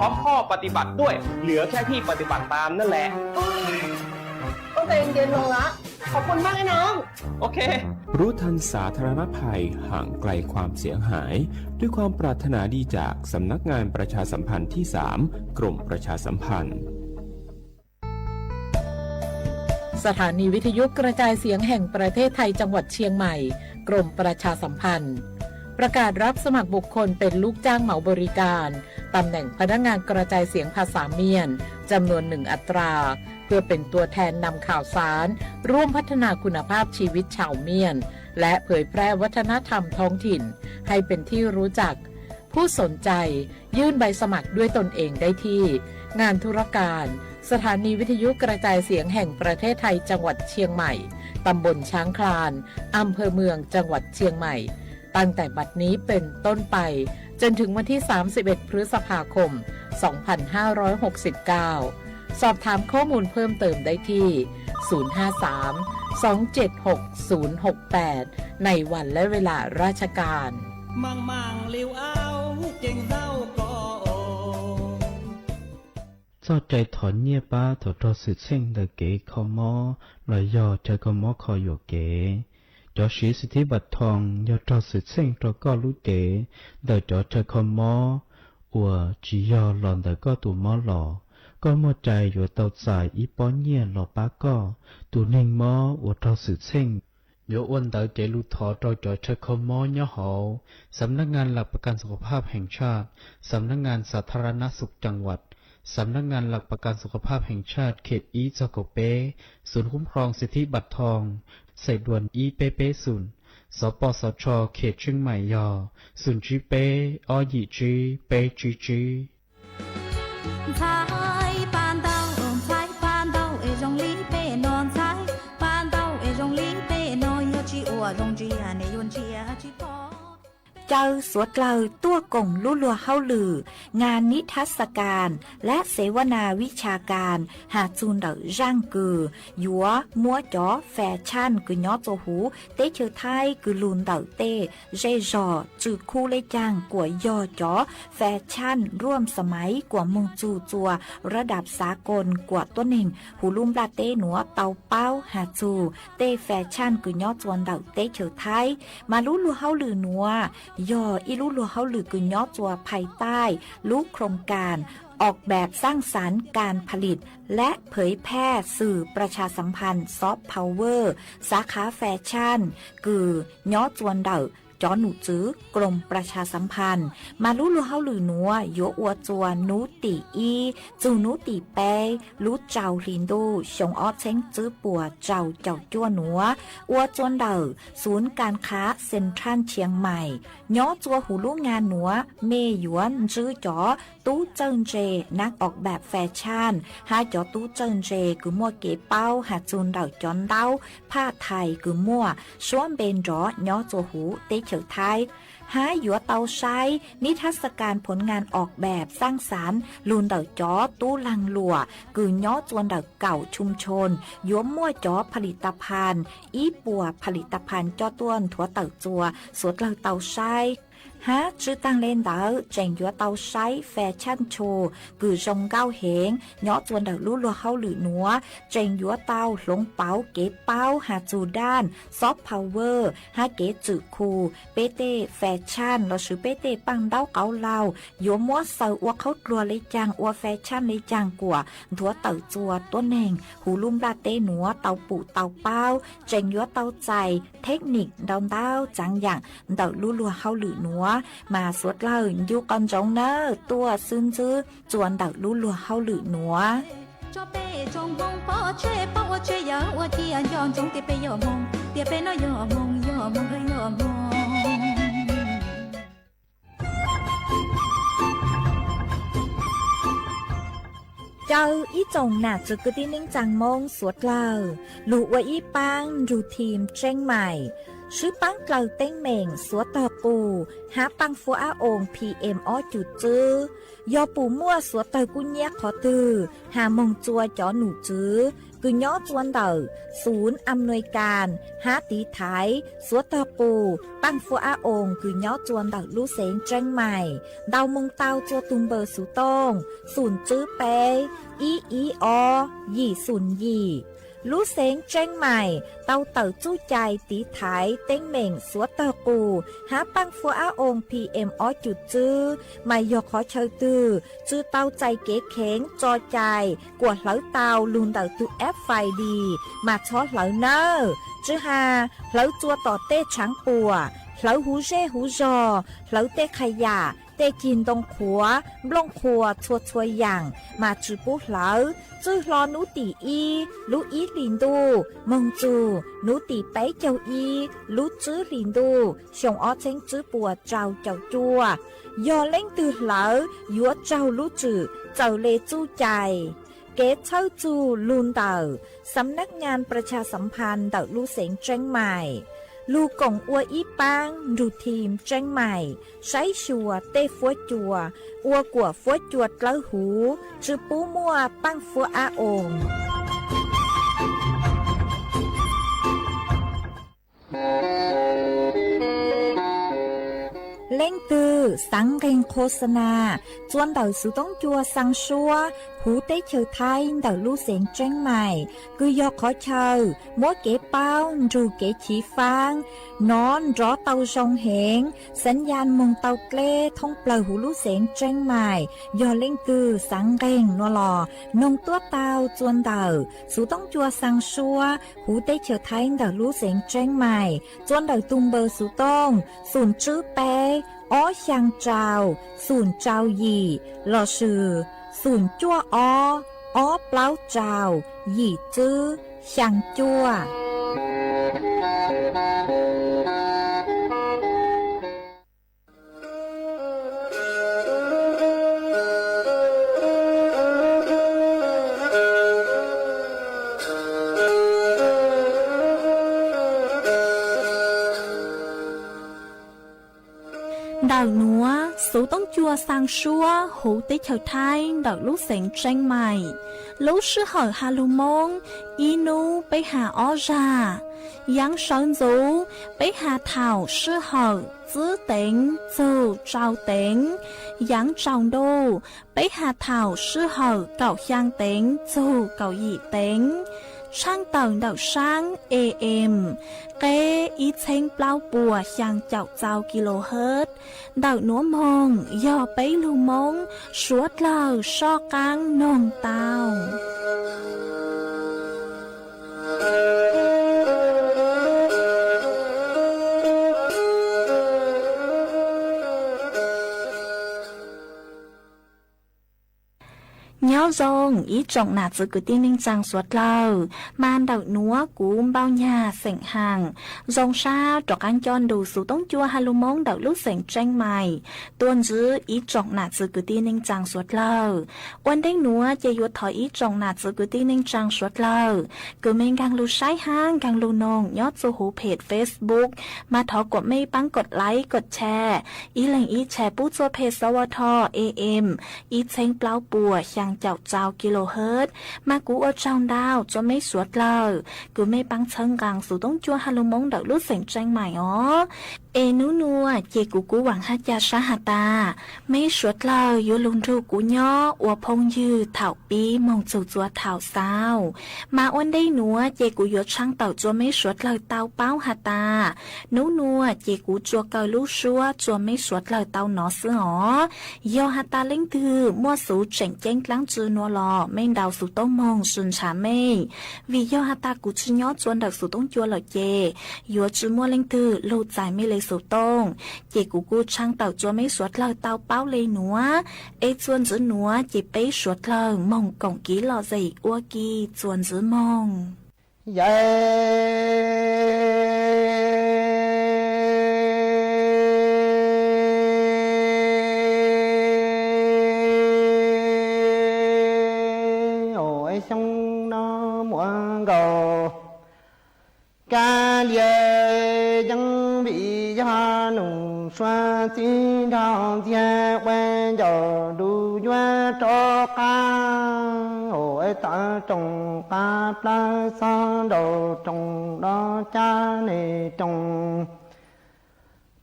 พร้อมข้อปฏิบัติด้วย เหลือแค่พี่ปฏิบัติตามนั่นแหละ เข้าใจเย็นลงละ ขอบคุณมากนะน้อง โอเค รู้ทันสาธารณภัย ห่างไกลความเสียหาย ด้วยความปรารถนาดีจากสำนักงานประชาสัมพันธ์ที่สาม กรมประชาสัมพันธ์ สถานีวิทยุกระจายเสียงแห่งประเทศไทยจังหวัดเชียงใหม่ กรมประชาสัมพันธ์ ประกาศรับสมัครบุคคลเป็นลูกจ้างเหมาบริการ ตำแหน่งพนักงานกระจายเสียงภาษาเมียน จำนวนหนึ่งอัตรา เพื่อเป็นตัวแทนนำข่าวสาร ร่วมพัฒนาคุณภาพชีวิตชาวเมียน และเผยแพร่วัฒนธรรมท้องถิ่น ให้เป็นที่รู้จัก ผู้สนใจ ยื่นใบสมัครด้วยตนเองได้ที่ งานธุรการ สถานีวิทยุกระจายเสียงแห่งประเทศไทยจังหวัดเชียงใหม่ ตำบลช้างคลาน อำเภอเมืองจังหวัดเชียงใหม่ ตั้งแต่บัดนี้เป็นต้นไป จนถึงวันที่ สามสิบเอ็ด พฤษภาคม สองพันห้าร้อยหกสิบเก้า สอบถามข้อมูลเพิ่มเติมได้ที่ ศูนย์ห้าสาม สองเจ็ดหก ศูนย์หกแปด ในวันและเวลาราชการ Txoj cai thov nyiaj pab thaum raug xwm txheej ntawm kev kho mob los yog chaw kho mob kho yuam kev. Cov siv xim thib npam thoo yog raug xwm txheej rau koj lub cev ntawm cov chaw kho mob uas tsis yog los ntawm koj tus mob los. Koj muaj cai yuav tau txais ib pob nyiaj los pab koj. Tus neeg mob uas raug xwm txheej yuav ua ntawv cev lus thov rau cov chaw kho mob nyob hauv สำนักงานหลักประกันสุขภาพแห่งชาติ สำนักงานสาธารณสุขจังหวัด สำนักงานหลักประกันสุขภาพแห่งชาติ เขต ib txog kaum peb, ศูนย์คุ้มครองสิทธิบัตรทอง sài đuan ib peb peb xum, สปสช เขตเชียงใหม่ yog xum tsib peb ob yim tsib peb tsib tsib. Ntxhais pa ntau, ntxhais pa ntau es zoo li peb no, ntxhais pa ntau es zoo li peb no, yog tsis ua zoo ntsia nej yuav ntsia tsis pom. Caw suav dlawg tuaj koom lub luag hauj lwm งานนิทรรศการ และเสวนาวิชาการ has txug ntawm zaaj kws yuav muab cov fais tshaj kws nyob txua huv teb chaws Thaib kws lug ntawm tej zej zog tswm khu le caag kuas yog cov fais tshaj ruam xa maiv kuas moog txug txua rab dam xav koos kuas tuab neeg huv lub nplaj teb nuav tau paub has txug tej fais tshaj kws nyob txua ntawm teb chaws Thaib. Mas lub luag hauj lwm nuav yog ib lub luag hauj lwm kws nyob txua phais taij lub โครงการออกแบบสร้างสรรค์การผลิตและเผยแพร่สื่อประชาสัมพันธ์ soft power สาขาแฟชั่น kws nyob txua ntawm cov nom tswv กรมประชาสัมพันธ์. Mas lub luag hauj lwm nuav yuav ua txua nub tim ib txug nub tim peb lub rau hli ntuj xyoo ob txheeb tswb puas rau caum cuaj nuav, ua txua ntawm ศูนย์การค้าเซ็นทรัลเชียงใหม่. Nyob txua huv lub งาน nuav mej yuav ntsib cov tub txawj ntse นักออกแบบแฟชั่น hab cov tub txawj ntse kws muaj kev paub has txug ntawm cov ntaub phaj thais kws muaj suab npe nrov nyob txua huv teb chaws Thaib, hab yuav tau saib นิทรรศการผลงานออกแบบสร้างสรรค์ lug ntawm cov tub laag luam kws nyob txua ntawm kaum ชุมชน yuav muaj cov ผลิตภัณฑ์ ib puas ผลิตภัณฑ์ coj tuaj nthuav tawm txua suav dlawg tau saib. Hab tswj taag le ntawd tseem yuav tau saib fais tshaj tshu kws zoo nkauj heev nyob txua ntawm lub luag hauj lwm nuav, tseem yuav tau hloov pauv kev paub has txug daj soft power hab kev tswm khu, peb tej fais tshaj lossis peb tej paaj ntaub qauv laug yuav muab xaws ua qhaub dluag le caag, ua fais tshaj le caag kuas nthuav tawm txua tuab neeg huv lub nplaj teb nuav tau pum tau paub. Tseem yuav tau txais thej nim ntau ntau tsaav yaam ntawm lub luag hauj lwm nuav, mas suav dlawg ncu qau ntsoov nawb, tuaj xwb ntsib txua ntawm lub luag hauj lwm nuav. Caw ib tsoom nam txiv kwv tij neej tsaa Moob suav dlawg lug ua ib paab nrug thim tseeb maim swb paab dlaws teeb meem suav tawg qus hab paaj fuab ab oos P M ob cum tswb. Yog pum muaj suav tawg kub nyab qhov twg has moog txua cov num tswv kws nyob txua ntawm xum am nuis kas hab tiv thaiv suav tawg qus paaj fuab ab oos kws nyob txua ntawm lub xeev Tseeb Mais ntau moog tau txua tug npawb xuv tooj xum tswb peb ib ib ob yim xum yim. Lub xeev Tseeb Mais tau tawm txuj cai tiv thaiv teeb meem suav tawg qus hab paaj fuab ab oos P M ob cum tswb, mas yog qhov chaw twg tsi tau txais kev kheev tso cai kuas hlawv tau lug ntawm tug app Find My mas txhob hlawv nawb. Tsi has hlawv txua tom tej tshaav puam, hlawv huv zej huv zog, hlawv tej qha yam, tej cig ntoo qhuav, nplooj qhuas txhua txhua yaam mas tsi pub hlawv. Txwj hlo nub tim ib lub ib hlis ntuj moog txug nub tim peb caug ib lub tsib hlis ntuj xyoo ob txheeb tsib puas rau caum cuaj. Yog leej twg hlawv yuav raug lub tswm txawm le txuj cai. Kev txhawb txug lug ntawm Xam Nab Nyas Pras Tshas Xam Phas ntawm lub xeev Tseeb Mais, lug koom ua ib paab nrug thim Tseeb Mais saib xyuas tej fuab cua, ua kuas fuab cua dlawb huv, tsi pub muaj paaj fuab ab oos. Leej twg xaav nqeeg qhuas xa nas txua ntawm xuv toob cua xaa suab huv teb chaws Thaib ntawm lub xeev Tseeb Mais, kws yog qhov chaw muab kev paub nrug kev chiv faab nov nrov tau zoo heev, xaav yaj moog tau dleb thoob plawg huv lub xeev Tseeb Mais. Yog leej twg xaav nqeeg nua los noog tuab tau txua ntawm xuv toob cua xaa suab huv teb chaws Thaib ntawm lub xeev Tseeb Mais txua ntawm tug npawb xuv tooj xum tswb peb ob xyaa rau xum rau yim lossis xum cuaj ob ob plaub rau yim tswb xyaa cuaj. Ntawm nuav xuv toob cua xaa suab huv teb chaws Thaib ntawm lub xeev Tseeb Mais, lub sij hawm has lug Moob ib nub peb has ob zag. Yaav sawv ntxuv peb has thaum sij hawm tsib teev txug rau teev. Yaav tsaus ntuj peb has thaum sij hawm kaum xyaa teev txug kaum yim teev. Tshaaj tawm ntawm saab A M qeb ib txheeb plaub puas xyaa caum txau kilohertz. Ntawm nuav moog yog peb lug Moob suav dlawg soj qaab noog tau. Nyob zoo ib tsoom nam txiv kwv tij neej tsaa suav dlawg, mas ntawm nuav kuv Npauj Nyag xeem Haam zoo sab rov qaab nco nrug xuv toob cua has lug Moob ntawm lub xeev Tseeb Mais tuaj ntsib ib tsoom nam txiv kwv tij neej tsaa suav dlawg. Ua ntej nuav ces yuav thov ib tsoom nam txiv kwv tij neej tsaa suav dlawg kws mej nkaag lug saib hab nkaag lug noog nyob txug huv phem Facebook, mas thov kuas mej paab kod like kod share, ib leeg ib share pub txug phem xov ua tho A M ib txheeb plaub puas xyaa caum txau kilohertz. Mas kuv ua tsaug ntau txug mej suav dlawg kws mej paab txhawb nqaa xuv toob cua has lug Moob ntawm lub xeem Tseeb Mais os. Es nub nuav ces kuv kuj vaam hab ca sab has tas mej suav dlawg yuav lug nrug kuv nyob ua phooj ywg thaum pib moog txug txua thaum xaus. Mas ua ntej nuav ces kuv yuav tshaaj tawm txug mej suav dlawg tau paub has tas nub nuav ces kuv tsuas kaw lub suab txug mej suav dlawg tau nov xwb os. Yog has tas leej twg muaj xuv tseem ceeb dlaab tsi nua los mej ntaus xuv tooj moog sw ntshaw mej, vim yog has tas kuv tsi nyob txua ntawm xuv toob cua lawm ces yuav tsi muaj leej twg lug txais mej le xuv tooj. Ces kuv kuj tshaaj tawm txug mej suav dlawg tau paub le nuav, es txuas ntxiv nuav ces peb suav dlawg moog koom kiv lom zem ua ke txuas ntxiv moog. Yawm xyoo no muaj nkaus, kab lias yeeb Nus Suav txiv nrog Ntxiag ua ncauj nrug yuav rov qab, ua tawv roog qab plawg txog nraum roog los cab niag roog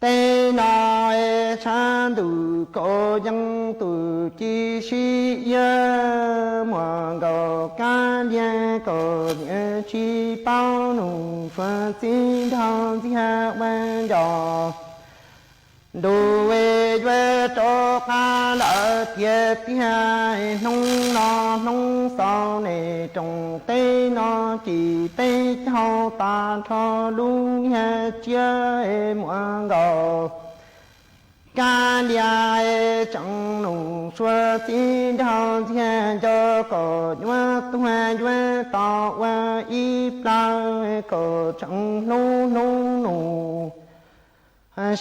teb no, tshav ntuj kaus yees tus ci sib iab, muam nkaus kab liag kaus niam tsis paub. Nus Suav txiv nrog Ntxiag ua ncauj nrug yuav rov qab lawm tiag tiag. Hnub no hnub xaus niag roog teb no ci teb caug tas nrho lub niag tsiab, muam nkaus kab liag tseem. Nus Suav txiv nrog Ntxiag nco kom yuav tuag yuav tau ua ib plawg, kom tseem hlub hlub Nus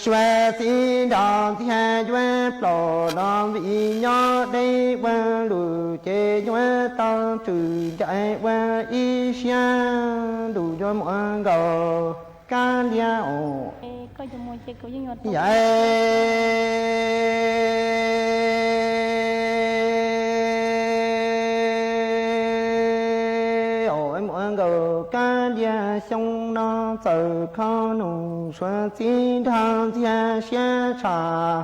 Suav txiv nrog Ntxiag yuav plom los vim nyob deb ua luam ces yuav tau tswm ncaim ua ib siab nrug yuav muam nkaus kab liag os. Yam muam nkaus kab liag xyoo no txawm kho Nus Suav txiv nrog Ntxiag siab tshaj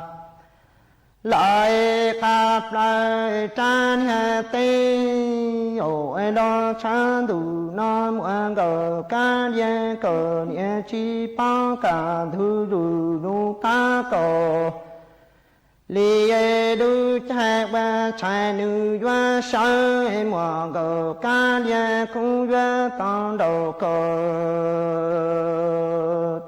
lawm, qab plawg rab niag teb os. Los tshav ntuj no muam nkaus kab liag kaus niam tsis paub kam ntug lug lub qab kaus li lub caij ua tshais nws yuav sawv, muam nkaus kab liag kuv yuav tau nraum kaus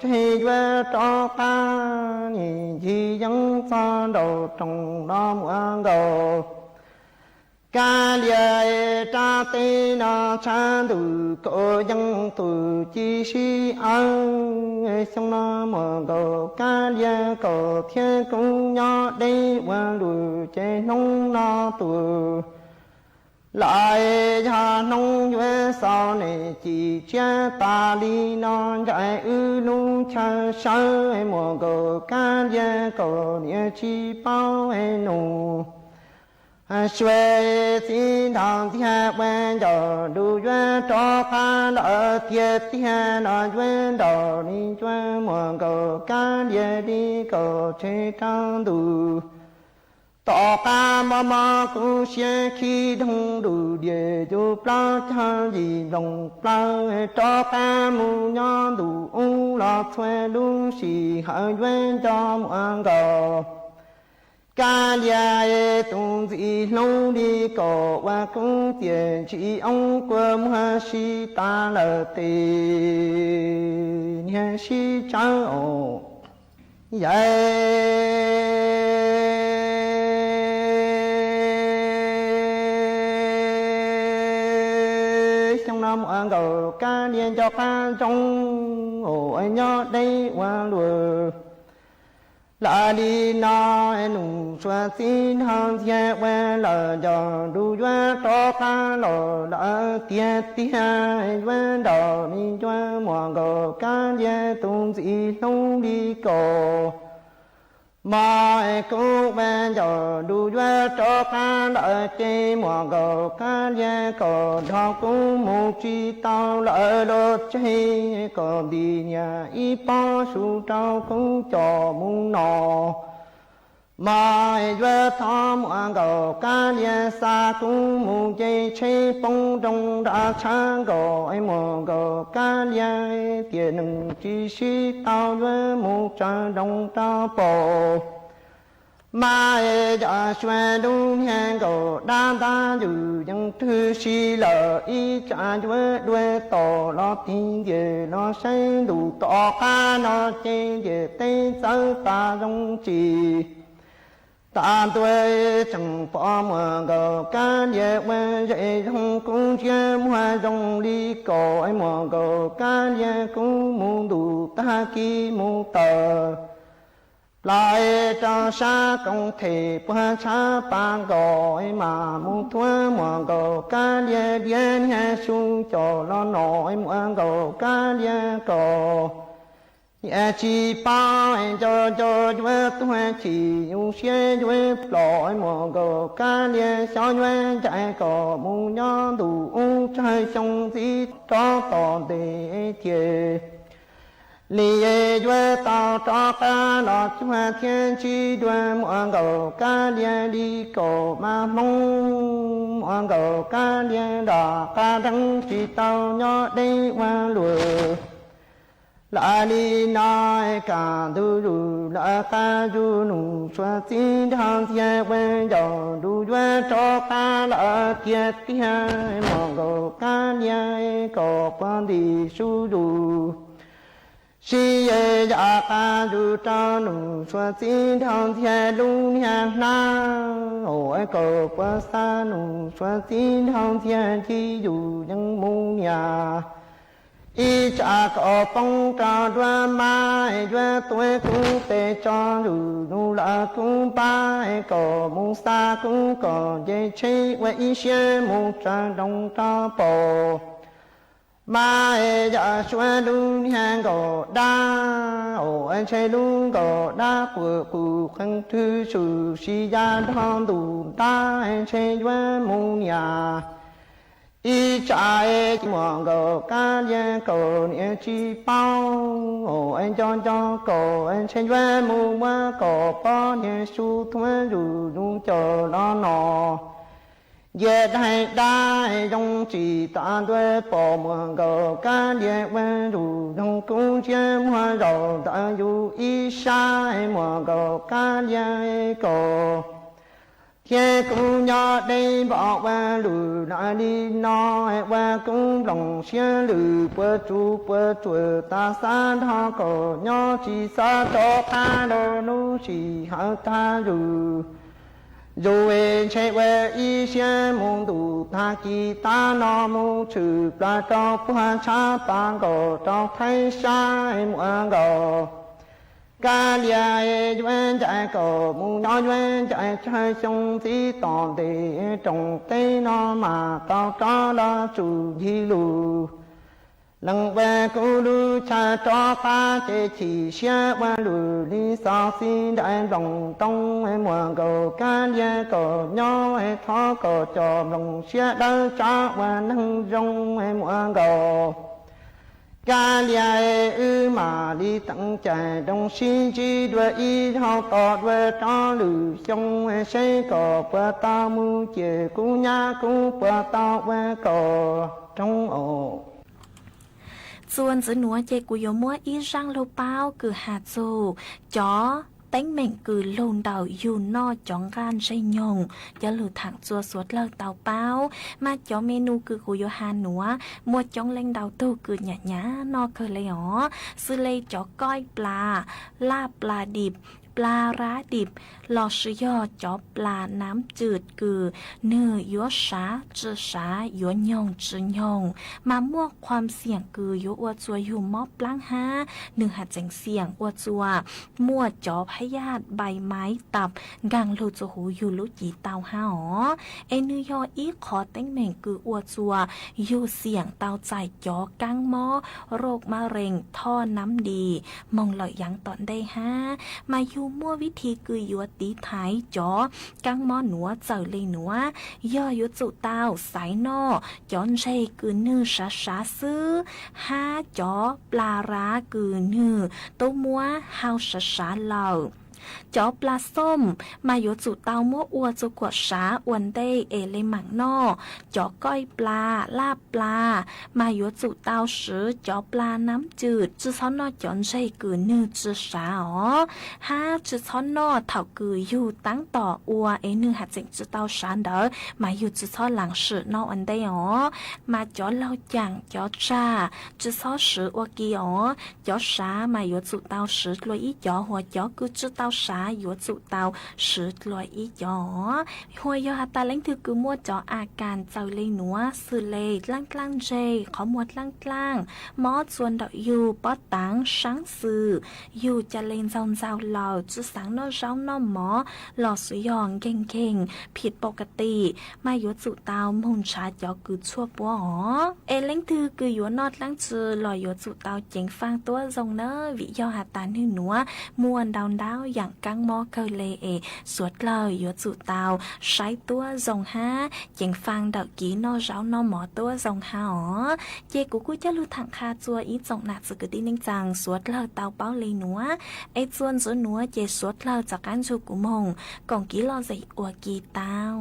tseg yuav rov qab, nim ncig yeeb txog nraum roog no muam nkaus kab liag. Rab teb no tshav ntuj kaus yees tus ci sib awb, xyoo no muam nkaus kab liag kaus thiab kuv nyob deb ua luam ces hnub no tus lawm yog hnub yuav xaus niag ci tsiab tas li no ncaim wb lub chaw sawv, muam nkaus kab liag kaus niam tsis paub. Nus Suav txiv nrog Ntxiag ua ncauj nrug yuav rov qab lawm tiag tiag, los yuav nraum li cuab muam nkaus kab liag li kaus tseg rab ntuj. Tom qab mob mob kuv siab khib doog nruj diam yus plaub caug yim nplooj plawg, rov qab mus nyob ntuj ub los txhua lub sij hawm yuav nco muam nkaus kab liag tus ntxim hlub li kaus uas kuv tiam ntsis oob kua muag sib tas lawm tes niag sib tsawv os. Yam xyoo no muam nkaus kab liag nco qab ntsoov, nyob deb ua luam lawm li no. Nus Suav txiv nrog Ntxiag ua lawm ncauj nrug yuav rov qab los lawm tiag tiag, yuav nraum li cuab muam nkaus kab liag tus ntxim hlub li kaus. Mog, kuv ua ncauj nrug yuav rov qab lawm ces muam nkaus kab liag kaus nrog kuv mus tsis tau lawm los tseg, kom nti niam ib pob su rau kuv coj mus no. Mog, yuav thov muam nkaus kab liag xa kuv mus nce tsheb poob nroo nram tshav nkaus, muam nkaus kab liag tiam neeg tsis sib tau yuav mus tsaws nroos rau paum. Mas yam suav lub niag nkaus dab ntab ywm yeej rwg si lawm, ib tsam yuav dua tom los tig ntiag los saib ntuj tom qab no ces ntiag teb txawv tas zoo tsis tas ntua, tseem pom muam nkaus kab liag ua zej zoo, kuv ntsia muag zoo li kaus, muam nkaus kab liag kuv mus ntuj tag kis mus tawm plaws rau sab koom them puag tshav pas nkaus, mas mus thuav muam nkaus kab liag diav niag su coj los no, muam nkaus kab liag kaus Niam tsis paub nco nco yuav tuag chim, yus siab yuav plom, muam nkaus kab lias xyov yuav ncaim kom mus nyob ntuj ub tsawg xyoo ntxiv rov tom ntej thiaj li yuav tau rov qab los cuag thiab ntsib dua, muam nkaus kab lias li kaum mas hmoo, muam nkaus kab lias nram qab deev tsis tau nyob deb ua luam. Lam li no kam ntuj zus lawm qab zus, nus suav txiv nrog ntxiag ua ncaus ntuj yuav rov qab lawm tiag tiag, muam nkaus kab lias kom puag ntim su zus. Sib yam qab zus rau nus suav txiv nrog ntxiag lub niag hnab, kom puag xa nus suav txiv nrog ntxiag ncig yus yeej mus niam. Ib tsam kom poob rau duab mab, yuav tuav kub tes tso ntsum nus lawm kub npab, kom mus xa kub kom nce tsheb ua ib siab mus tsaws nroos rau paus. Mab yam suav lub niag nkaum dab, ntshe lub nkaum dab quas qus qees rwg sus si ya nrog ntus ntab, ntshe yuav mus niam. Ib tsam muam nkaus kab lias kaus niam tsis paub, nco nco kaus ntshe yuav mus muab kaus pob niag su thuab zus nus caum los no. Ncia daig dab zoo tsis tas ntua pom muam nkaus kab lias ua zus zoo kub ntsiab muag zaum ntawm yus ib sab, muam nkaus kab lias kaus. Thiab kub nyob deb npaum ua luam lawm li no, ua kub nploos siab lwm puas tsuj puas tsuam tas xav nrog kaus nyob tsis xav rov qab rau lub sij hawm tag zus. Zus ntshe ua ib siab mus ntus tag kis tab no mus tshwm plaws rau puag tshav pas nkaus rau thaib sab, muam nkaus kab lias yuav ncaim kaus mus nyob yuav ncaim tsawg xyoo ntxiv tom ntej rooj teb no mas tau rov los tsum ncig lus. Leej ua kub lub chaw rov qab ces chim siab ua luam li xov xib nraim nploos ntoo, muam nkaus kab lias kaus nyob thov kaus coj nploos siab dawb tsawv ua neeg zoo, muam nkaus kab lias wb mam li teem cai zoo sib ntsib dua ib zaug tos dua rau lwm xyoo, seb kom puas tau mus ces kub nyab kub puas tau ua kaus roog os. Txuas ntxiv nuav ces kuv yuav muab ib zaaj lug paub kws has txug cov teeb meem kws lug ntawm yug noj cov nqaj ntseg nyoog, cov lug thaam txuas xuav dlawg tau paub. Mas cov menu kws kuv yuav has nuav muaj coob leej ntau tug kws nyam nyam noj kawg le os, xws le cov koij plas, laj plas dib, plas rab dib, lossis yog cov plas nam cwm kws nwg yuav sav tsi sav, yuav nyoog tsi nyoog, mas muaj khuam xiam kws yuav ua txuas yug mob plaab hab nwg has txeev xiam ua txuas muaj cov phab yaj npai maiv tap nkaag lug txuas huv yug lub cev tau hab os. Es nwg yog ib qhov teeb meem kws ua txuas yug xiam tau txais cov kaab mob roj mab rees thoj nam dis moog lawm yaav tom ntej hab. Mas yug muaj vib thi kws yuav tiv thaiv cov kaab mob nuav txawm le nuav, yog yuav tsum tau xaiv noj cov ntseg kws nwg sav sav xwb, hab cov plas rav kws nwg tub muab hau sav sav lawm. Cov plas xoom mas yuav tsum tau muab ua txuas kuam sav ua ntej es le maam noj. Cov koij plas, laj plas mas yuav tsum tau swv cov plas nam cwm, tsi txhob noj cov ntseg kws nwg tsi sav os, hab tsi txhob noj thaum kws yug taab tom ua es nwg has txeem tsi tau sav ntawd mas yug tsi txhob laam swm noj ua ntej os. Mas cov laug caam cov tsag tsi txhob swv ua ke os. Cov sav mas yuav tsum tau swv dlua ib cov, hos cov kws tsi tau sav yuav tsum tau swv dlua ib co. Hos yog has tas leej twg kws muaj cov a kas txawm le nuav xws le dlaab dlaab ntseg, qhov muag dlaab dlaab, mob txua nraum yug, pob taav, saab xwm, yug ca le ntxaug ntxaug lawm, tsi xaav noj zaub noj mov los xwv yog nkeeg nkeeg phim pau ka tim, mas yuav tsum tau moog nrhav cov kws tshuaj puab os. Es leej twg kws yuav noj dlaab tsi los yuav tsum tau ceev faaj tuab zoo na, vim yog has tas nwg nuav muaj ntau ntau yaam kaab mob kawg le es suav dlawg yuav tsum tau saib tuab zoo hab ceev faaj ntawm kev noj zaub noj mov tuab zoo hab os. Ces kuv kuj coj lug thaam qha txua ib tsoom nam txiv kwv tij neej tsaa suav dlawg tau paub le nuav, es txua ntxiv nuav ces suav dlawg rov qaab nrug kuv moog koom kev lom zem ua ke tau.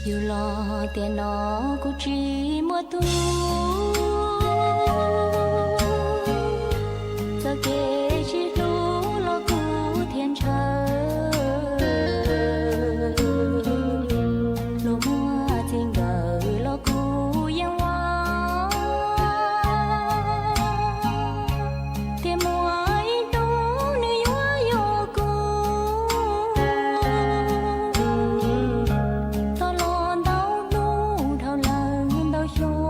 Yug los tiam no kuv tsis muaj tug, txoj kev sib hlub los kuv thiaj ntshaw, luag muaj txij nkawm los kuv yeej ua, tiam muaj ib tug nws yuav yug kuv, txhob los ntau hnub dhau lawm ntau xyoo.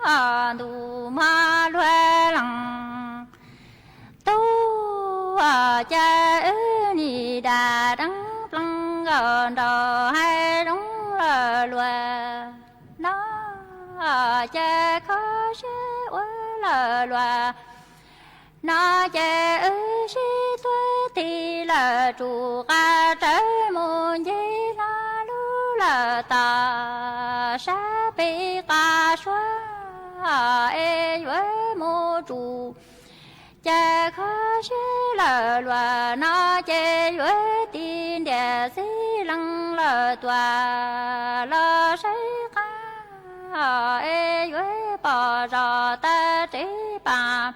ntuj mog luag lees tub, cas wb nim dam deeb plees nkaus nraug hav zoov lawm luag no, ces kho siab ua lawm luag no, ces wb sib tuav tig lawm tsuv qab rawv mus ncig hlo lub lawm tom sab pem qab suab es yuav mus tsuv. Ces kho siab lawm luag no, ces yuav tig ntiam xib lees lawm tuaj los saib qab es yuav pom zos tag tsev pas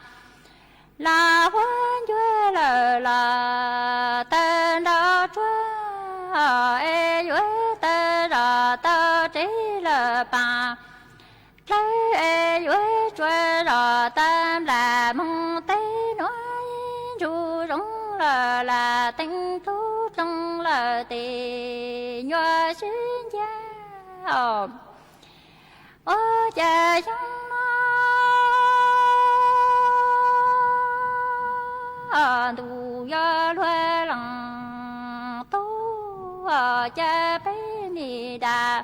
los huab ncuab lawm los tawg nrov tsuag es yuav tawg zos tag tsev lawm pas dlawb es yuav tsuas zos tag nplam moog teb nuav ib ntsuj zoov lawm lam teev tub dloog lawm tes nyuaj sib ncav. Ua cas xyoo no ntuj yog luag lees tub, cas peb nim dam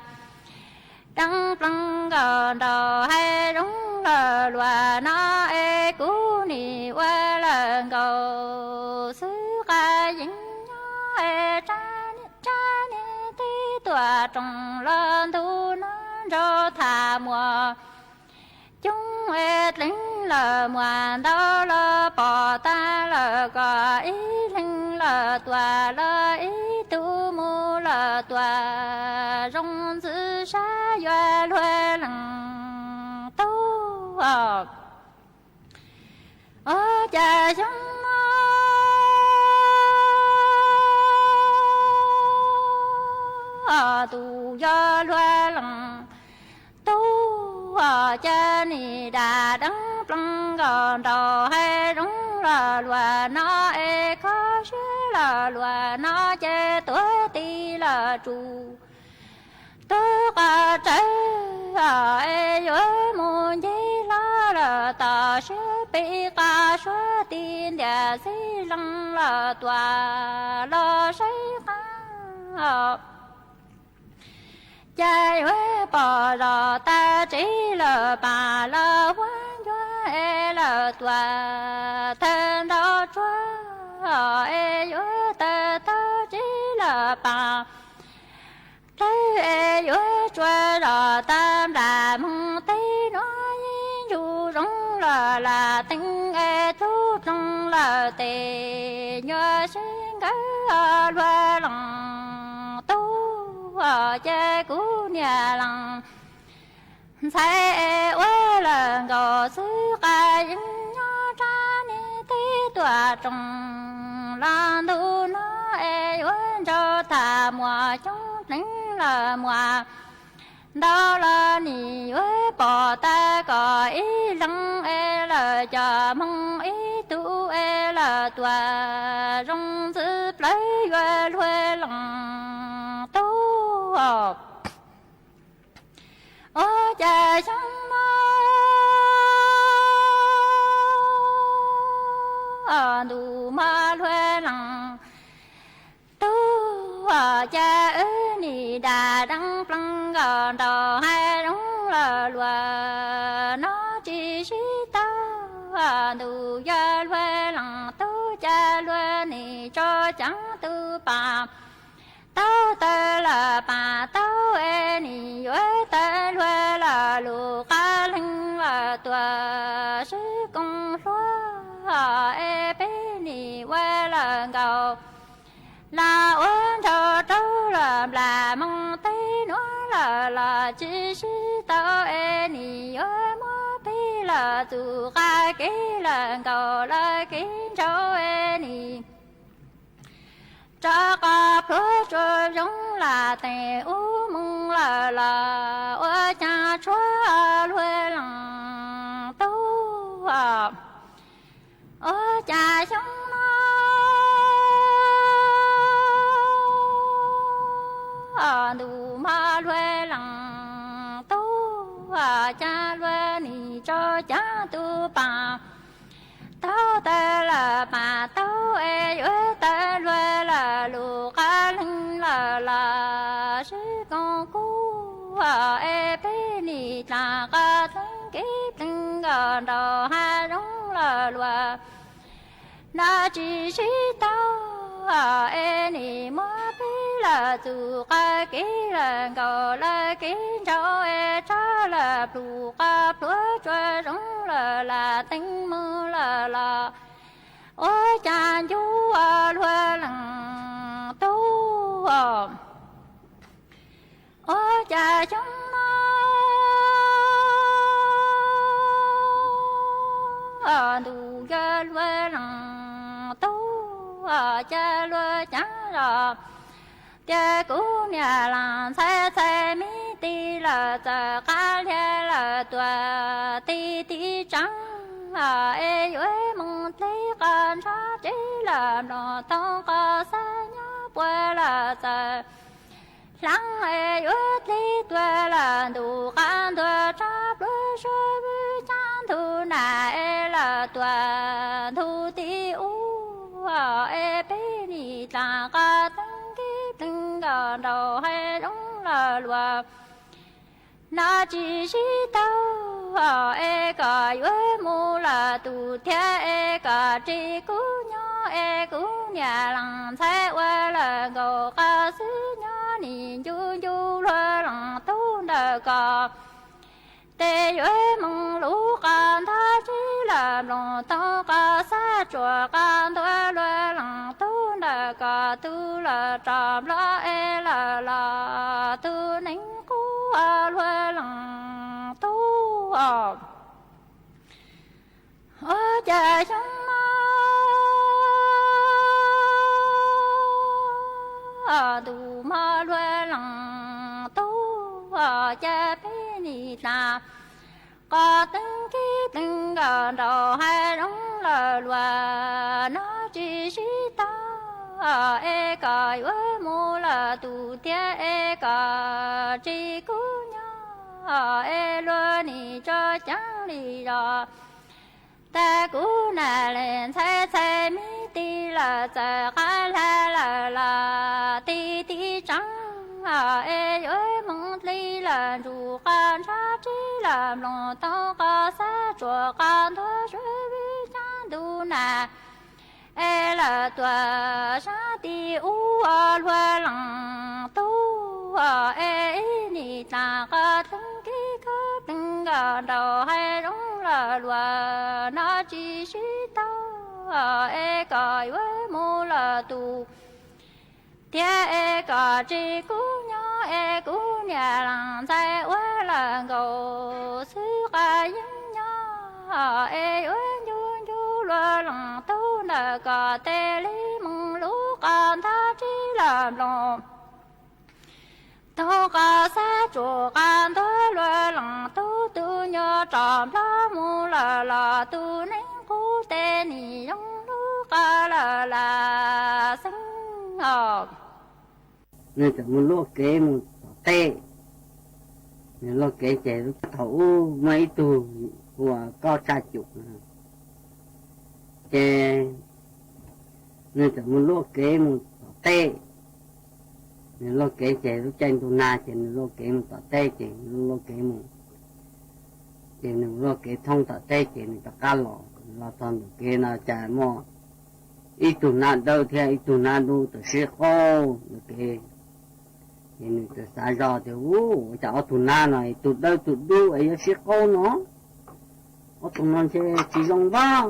deeb plees nkaus nraug hav zoov lawm luag no, es kuv nim ua lawm nkaus xwb qab yeej nyob es rab niag teb tuam roos los ntug no nraug tham muas coob es dleev lawm muas ntau los pom tag lawm kom ib leeg lawm tuaj los ib tug mus lawm tuaj zoo ntxwv sab yuav luag lees tub. Ua cas xyoo no ntuj yog luag lees tub, cas nim dam deeb plees nkaus nraug hav zoov lawm luag no, es kho siab lawm luag no, ces tuav tig lawm tsuv tub qab rawv es yuav mus ncig hlo lawm tom sab pem qab suab tig ntiam xib lees lawm tuaj los saib qab cas yuav pom zos tag tsev lawm pas los huab ncuab es lawm tuaj tawg nrov tsuag es yuav tawg tag tsev lawm pas dlawb es yuav tsuas zos tag nplam moog teb nuav ib ntsuj zoov lawm lam teev es tub dloog lawm tes nyuaj sib ncav luag lees tub, ces kuv niam lees ntxhais es ua lawm nkaus xwb qab yeej nyob rab niag teb tuam roos los ntug no es yuav nraug tham muas coob dleev lawm muas ntau los nim yuav pom tag kom ib leeg es lawm cov moog ib tug es lawm tuaj zoo ntxwv plawv yuav luag lees tub. Ua cas xyoo no ntuj mog luag lees tub, cas wb nim dam deeb plees nkaus nraug hav zoov lawm luag no tsis sib tau. Ntuj yog luag lees tub, cas luag nim tso cov tub pas tau tawg lawm pas tau es nim yuav tawg luag lawm lub qab leeg lawm tuaj sib koom hluas es peb nim ua lawm nkaus los ua nraug rau lawm nplam moog teb nuav lawm los tsis sib tau es nim yuav muab peb lawm txuj qab kev lawm nkaus lawm kev ntsauv es nim rov qab pluag tsuas zoo lam teem ub moog lawm los ua cas tshuav luag lees tub. Ua cas xyoo no ntuj mog luag lees tub, cas luag nim tso cov tub pas taug tawm lawm pas taug es yuav tawm luag lawm lub qab leeg lawm los sib koom kuj es peb nim dlaag qhov teeb kev pleeg nkaus nraum hav zoov lawm luag. Nov tsis sib taug es nim muab peb lawm txuj qab kev lawm nkaus lawm kev ntsauv es tso lawm plhu qab pluav tsuas zoo lawm lam teeb moog lawm los ua cas ncu luag leej tub ua cas xyoo no ntuj yuav luag leej tub cas luag cav zog. Tias kuv niam laaj ntxhais txhais me tis lawm txawm qab liag lawm tuam tig tig tseeb es yuav moog dleb qhov ntshav tsev lawm mloog toog qhov xab nyob puag lawm txawm hlaab es yuav dleb tuag lawm ntuj qab ntuag tso pluav suav vwm caab ntug nam es lawm tuam ntug tim ub es peb nim dlaag qhov teeb kev pleeg nkaus nraum hav zoov lawm luag. Nov tsis sib taug es kom yuav mus lawm tus thiab es kom tsis kuv nyob es kuv niam laaj ntxhais ua lawm nkaus qhov xwb nyob nim ncu ncu luag leej tub ntawm ko. Tes yuav moog lub qhov ntog tsev lawm mloog toog qhov xab tsuas qhov ntuag luag leej tub ntawm ko tug lawm rov nplog es lawm los tug neeg qub luag leej tub os. Ua cas xyoo no ntuj mog luag leej tub cas peb nim dlaag qhov teeb kev pleeg nkaus nraum hav zoov lawm luag. Nov tsis sib taug es kom yuav mus lawm tus thiab es kom tsis kuv nyob es luag nim tso caab li zog. Tag kuv nam laaj ntxhais txhais me tis lawm txawm qab liag lawm los tig tig tseeb es yuav moog dleb lawm ntuj qab ntshav tsev lawm mloog toog qhov xab tsuas qhov ntuag suav vwm caab ntug nam es lawm tuam sab tim ub luag leej tub es nim dlaag qhov teeb kev khab pleeg nkaus nraum hav zoov lawm luag. Nov tsis sib taug es kom yuav mus lawm tus thiab es kom tsis kuv nyob es kuv niam laaj ntxhais ua lawm nkaus xwb qhov yeeb nyob es yuav ncu ncu luag leej tub ntawm ko tes li moog lub qhov ntog tsev lawm mloog toog qhov xab tsuas qhov ntuag luag leej tub tug nyuas rov nplog mus lawm los tug neeg qub tes nim zoo lub qhov lawm lam xeeb os. Nws txawm mus luaj kev mus tom teb. Nws luaj kev ces lub thaum ub muaj ib tug hu ua Kob Tshaj Cum, ces nws txawm mus luaj kev mus tom teb. Nws luaj kev ces lub caij ntuj nag ces nws luaj kev mus tom teb ces nws luaj kev mus, ces nws luaj kev thoob tom teb ces nws rov qab los, los txog ntawm kev no cas muaj ib tug nab dawb thiab ib tug nab dub txawm sib qaub ntawm kev. Ces nws txawm xav zoj tias, Ua cas ob tug nab no, tus dawb tus dub es yuav sib qaub no? Ob tug no ntshe tsis zoo ntag.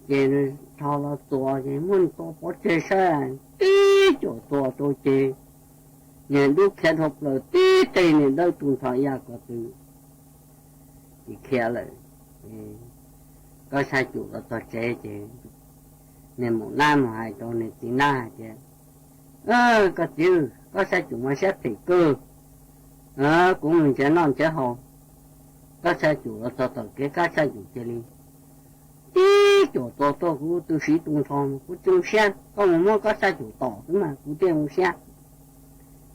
Ces nws rho los txuas ces muab nws tua pov tseg saib, tib cuam tua rau ces niag dub khiav dhau plaws tib teg, niag dawb tu nrho ib yam ko tw, ces khiav lawm. Kob Tshaj Cum los txog tsev ces niag maum nab mus hais rau niag txiv nab hais tias, Koj txiv, Kob Tshaj Cum mas siab phem kawg, kuv mus nrhiav noj nrhiav haus. Kob Tshaj Cum los txog tom kev Kob Tshaj Cum cia li tib cuam tua tuaj, kuv tu siav tu nrho, kuv tu siab, koj mus muab Kob Tshaj Cum tom xwb mas kuv thiaj zoo siab.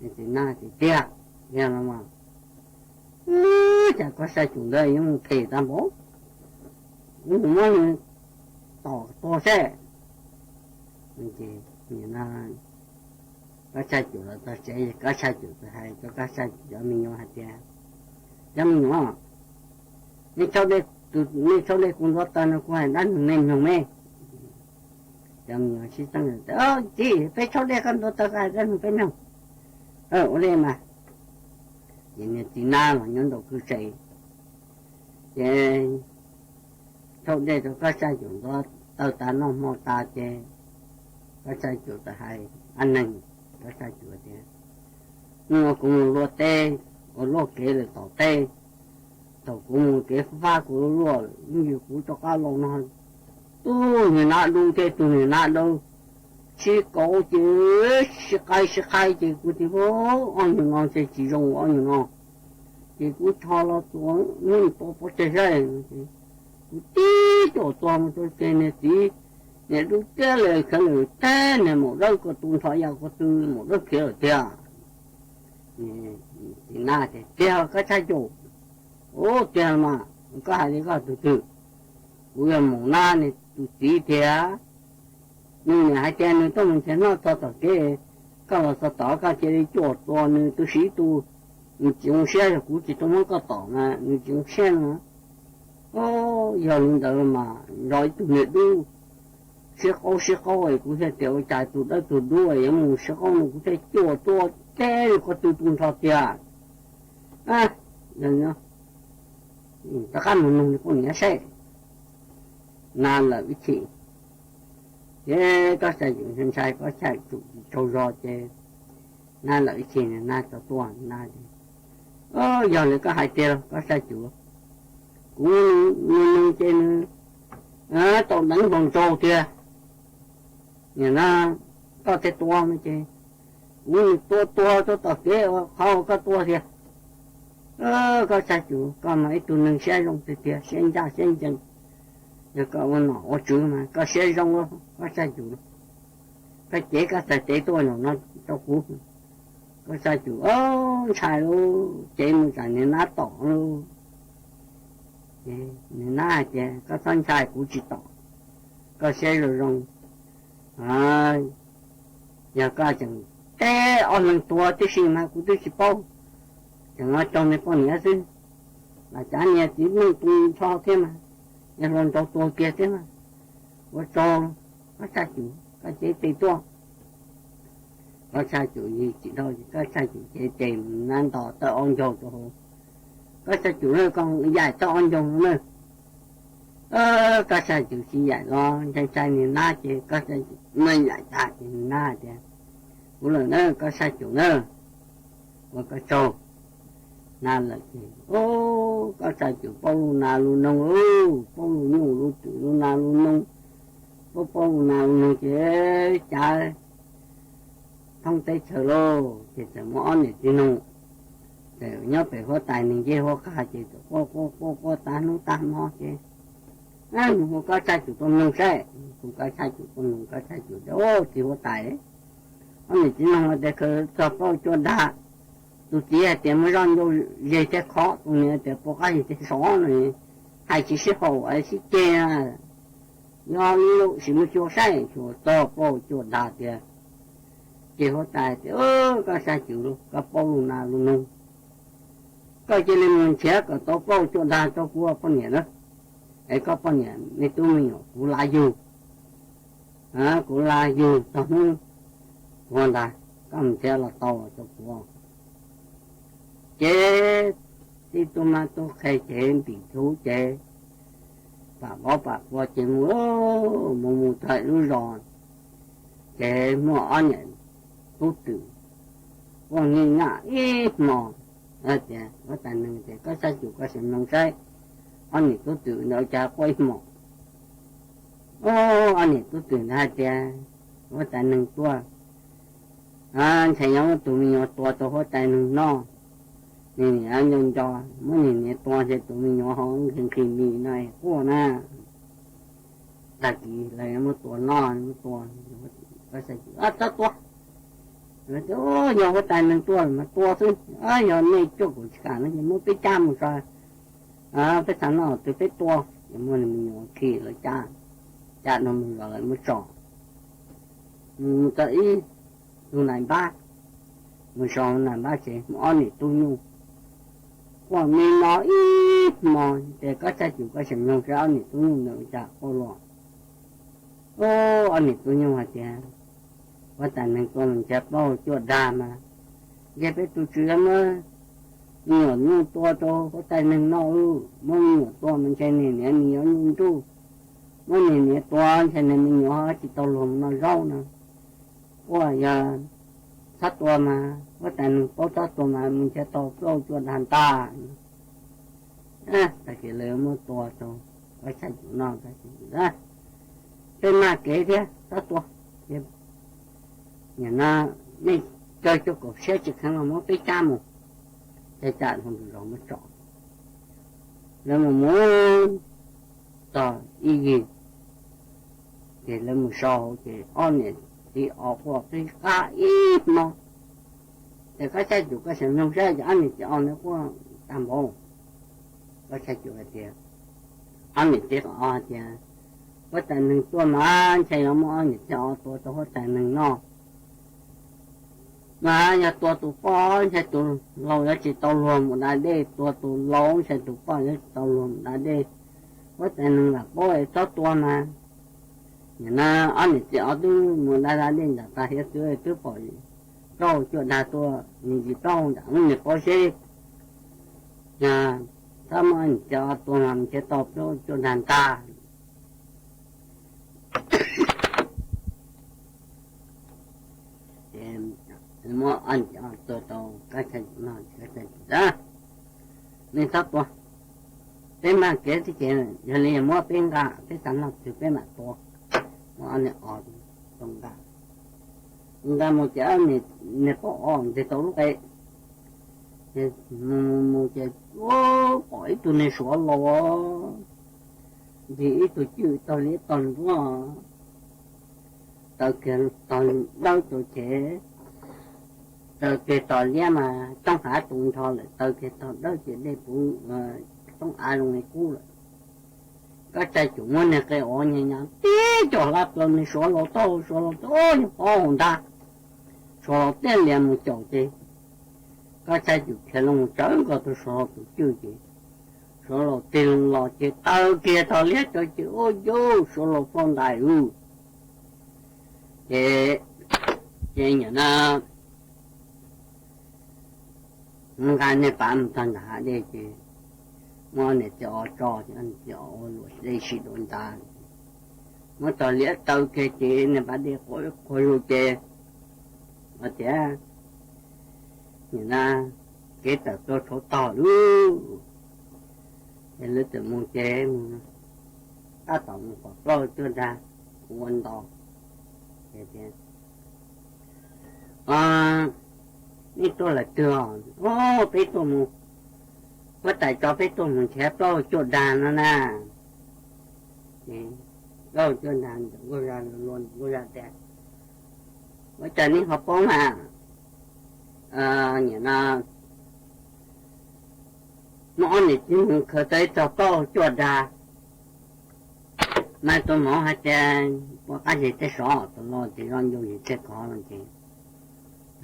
Niag txiv nab tias, Tiag, tiag no mas. Cas Kob Saj Cum ntawd yuav mus phem tag npaum, yuav mus muab nws tom tuag seb. Ces Kob Saj Cum los txog tsev, Kob Saj Cum txawm hais rau Kob Saj Cum cov me nyuam hais tias, Cov me nyuam, nej tshaub dej kuv ntuav taws no kuv hais dab neeg nej mloog me. Cov me nyuam sib txeeb tias, Txiv, peb tshaub dej koj ntuav taws koj hais dab neeg peb mloog. Ua li mas. Ces niag txiv nab los nyob nraum kwj tse, ces tshaub dej rau Kob Saj Cum ntuav taws tas noj hmo tas ces Kob Saj Cum txawm hais dab neeg, Kob Saj Cum tias, Hnub no kuv mus luaj teb, ua luaj kev lawm tom teb, thaum kuv mus kev fab kuv luaj, ib ntsis kuv rov qab los no, tub niag nab dub thiab tug niag nab dawb sib kauv ces sib qaib sib qaib ces kuv tias, Ob nyuag no ces tsis zoo ob nyuag no, ces kuv rho los tua, hnub tua pov tseg saib. Kuv tib cuam tua mus rau ces niag txiv, niag dub tiab li khav lwm teb niag maum dawb ko tu nrho ya ko tw, maum dawb khiav lawm tiag. Txiv nab tias, Tiag Kob Saj Cum? Ua tiag mas, koj hais li koj tus twg? Kuv yog maum nab nws tus txiv tiag. Nws niam hais tias nws tuaj mus nrhiav noj txog tom kev, koj los txog tod koj cia li cuam tua nws tu siab tu, nws tsis zoo siab, yog kuv tsis tau muab koj tom mas nws tsis zoo siab no. Yog li ntawd mas nrog ib tug niag dub sib qaub sib qaub es kuv thiaj tias ua cas tus dawb tus dub yuav mus sib qaub no, kuv thiaj cuam tua teb li qhov twg tu nrho tiag. Rov qab mus nug nws poj niam saib. Nab lawm ib chim, ces Kob Saj Cum ntshai Kob Saj Cum tsis tsaug zog ces nab lawm ib chim nab tso tuaj, nab tias, Yog li koj hais tiag los Kob Saj Cum, kuv nug nug ces nws tau deev hluas nraug tiag. Nim no koj thiaj tua no ces kuv mus tua tuag rau tom kev uas qhov uas koj tua tiag. Kob Saj Cum, koj mas ib tug neeg siab zoo tiag tiag, siab ncaj siab ncees, yog koj ua nom ua tswv mas koj siab zoo, Kob Saj Cum. Koj cev koj txhais tes tuaj zaum no rau kuv. Kob Saj Cum ntshai lauj, cev mus tsam niag nab tom lauj. Niag nab hais tias, Koj txhob ntshai, kuv tsis tom, koj siab zoo zoo. Yog koj tseem teb ob leeg tuag tib si mas kuv twb tsis paub, tseem los raug nws poj niam xwb, los cav niag txiv neej tu nrho thiab mas, niag hluas nraug tuag kiag thiab mas. Ua tsaug, Kob Saj Cum, koj cev tes tuaj. Kob Saj Cum yig tsis dhau, Kob Saj Cum cev tes nab nto tawb ob ncaug rau hauv. Kob Saj Cum na, koj yaim tawb ob ncaug no na. Kob Saj Cum tsis yaim los ntshai ntshai niag nab ces Kob Saj Cum yaim tas ces niag nab hais tias, Kuv lawm na Kob Saj Cum na, ua koj tsaug. Nab lawm ces, o, Kob Saj Cum paub lus nas lus noog lauj, paub lus nyuj lus twm lus nas lus noog, paub paub lus nas lus noog ces cav thoob teb chaws lauj, ces txawm muaj ob niam txiv noog, txawm nyob pem huab tais neeg ncej huab qag ces txawm quaj quaj quaj quaj tas hnub tas hmo ces, Hu Kob Saj Cum tuaj mloog saib. Hu Kob Saj Cum tuaj mloog, Kob Saj Cum tias, Txiv huab tais, ob niam txiv noog tias khaws txog plaub cua dag, tus txiv hais tias muaj zoj ncauj zeg thiab khov, tus niam tias pua qab yig thiab sov no, hais tsis sib haum sib ceg, yog li lawm sim mus xyuas saib. Xyuas txog plaub cua dag tiag. Ces huab tais tias, Kob Saj Cum, koj paub lus nas lus noog, koj cia li mus nrhiav kom tau plaub cua dag rau kuv poj niam na, es koj poj niam me tub me nyuam kuv lav yug, kuv lav yug txog hnub kuv ntag, koj mus nrhiav los tau rau kuv. Ces tib tug mab tub qhe ces ntim txhuv ces pam vov pam qua ces mus, mus mus txog lub zos, ces muaj ob niam tub twm quaj nyij nyaj ib hmo. Tias huab tais neeg tias, Kob Saj Cum, koj sim mloog saib, ob niam tub twm ntawd cas quaj ib hmo. Ob niam tub twm ntawd hais tias, Huab tais neeg tuaj, ntshai nyob muab tus me nyuam tua rau huab tais neeg noj, nws niam nco nco, muab nws niam tua ces tus me nyuam ho nqhis nqhis mis no quaj na. Tag kis lawv muab tua noj, muab tua, Kob Saj Cum, Txhob tua, Tias, Yog huab tais neeg tuaj mas tua xwb, yog nej cuaj kaum tsis kam no ces muab peb cab mus tso, peb xav noj twg peb tua. Ces muab nws me nyuam khi lawv cab, cab no mus zov lawv muab tso, mus txog ib tug nais npab, mus so nais npab tsev muaj ob niam tub nyuj, quaj me no ib hmo. Ces Kob Tshaj Cum koj sim mloog saib ob niam tub nyuj ntawd ua cas quaj luag. Ob niam tub nyuj hais tias, Huab tais neeg tuaj mus nrhiav plaub hau cuaj dag mas, ntshe peb tus tswv yuav muab me nyuam nyuj tua rau huab tais neeg noj lauj. Muab me nyuam tua mas ntshe niag niam nws yuav nyuj nruj, muab niag niam tua ntshe niag me nyuam tsis tau luag mus noj zaub no. Ua yog txhob tua mas huab tais neeg paub txhob tua mas mus nrhiav tau plaub hau cuaj dag ntag. Tag kis lawv muab tua rau Kob Tshaj Cum noj, peb maj kev thiab txhob tua. Nim no nej caw cuaj kaum siab tsis kheev los muab peb cab mus. Ces cab hlo tus zos muab tso, lawv mus mus txog ib yig, ces lawv mus so hauv ces ob niam txiv os quaj qig qab ib hmo. Ces Kob Tshaj Cum koj sim mloog saib ces ob niam txiv os ntawd quaj tag npaum. Kob Tshaj Cum hais tias, ob niam txiv os hais tias, Huab tais neeg tuaj mas ntshe yuav muab ob niam txiv os tua rau huab tais neeg noj. Mas yog tua tus poj ntshe tus laus yuav tsis tau luag mus da dej, tua tus laus ntshe tus poj yuav tsis tau luag mus da dej. Huab tais neeg lam paub es txhob tua mas. Nim no ob niam txiv os twb mus da da dej nram tas hiav txwv twb pom plaub hau cuaj dag tuaj, nws tsis plaub hau nram lub niag pob zeb. Yog txhob muab ob niam txiv os tua mas nrhiav tau plaub hau cuaj dag ntag. Ces muab ob niam txiv os tua rau Kob Tshaj Cum noj, Kob Tshaj Cum tias, Nej txhob tua, peb maj kev thiab ces yog li muab peb nqa, peb xav noj twg peb mam tua. Muab ob niag os rau nqa, nqa mus ces niag poj os nteg tau lub qe. Ces mus mus ces pom ib tug niag suav laus ncig ib tug cwj tog liab tog ntsuab, taw kiag tog dawb rau ces, taw kiag tog liab mas roob hav tu nrho lawm, taw kiag tog dawb ces dej puv roob av zoo li qub lawm. Kob Tshaj Cum muab niag qe os nyas nyas tib co hla plaws niag suav laus taub hau, suav laus tias, Yog pob hau ntag. Suav laus tiaj lias mus caum ces Kob Tshaj Cum khiav loo mus tsawv nkaus tus suav laus tus cwj ces suav laus tig loo los ces taw kiag tog liab rau ces ua cas suav laus ploj ntais lawm. Ces, ces nim no nqa niag pav mus txog nram hav dej ces muab niam txiv os tso ces niam txiv os ua luam dej sib dua ntag. Muab tog liab taw kiag ces niag pav dej quaj quag lug ces hais tias, Nim no kev tawm plaws tshauv tog lawm. Ces lawv txawm mus ces mus tab tom mus pom plaub hau cuaj dag ua nto. Ces tias, Nej tuaj lawm twg os? Peb tuaj mus, huab tais tso peb tuaj mus nrhiav plaub hau cuaj dag no na. Ces plaub hau cuaj dag ntawm nkauj zaj, nkauj zaj tias, Ua cas nej ho paub mas? Nim no muaj ob niam txiv mus khaws tau ib txog plaub hau cuaj dag. Mas tus maum hais tias, Pov qab zes tej sov, tus laus ces zoo ncu zes tej khov no ces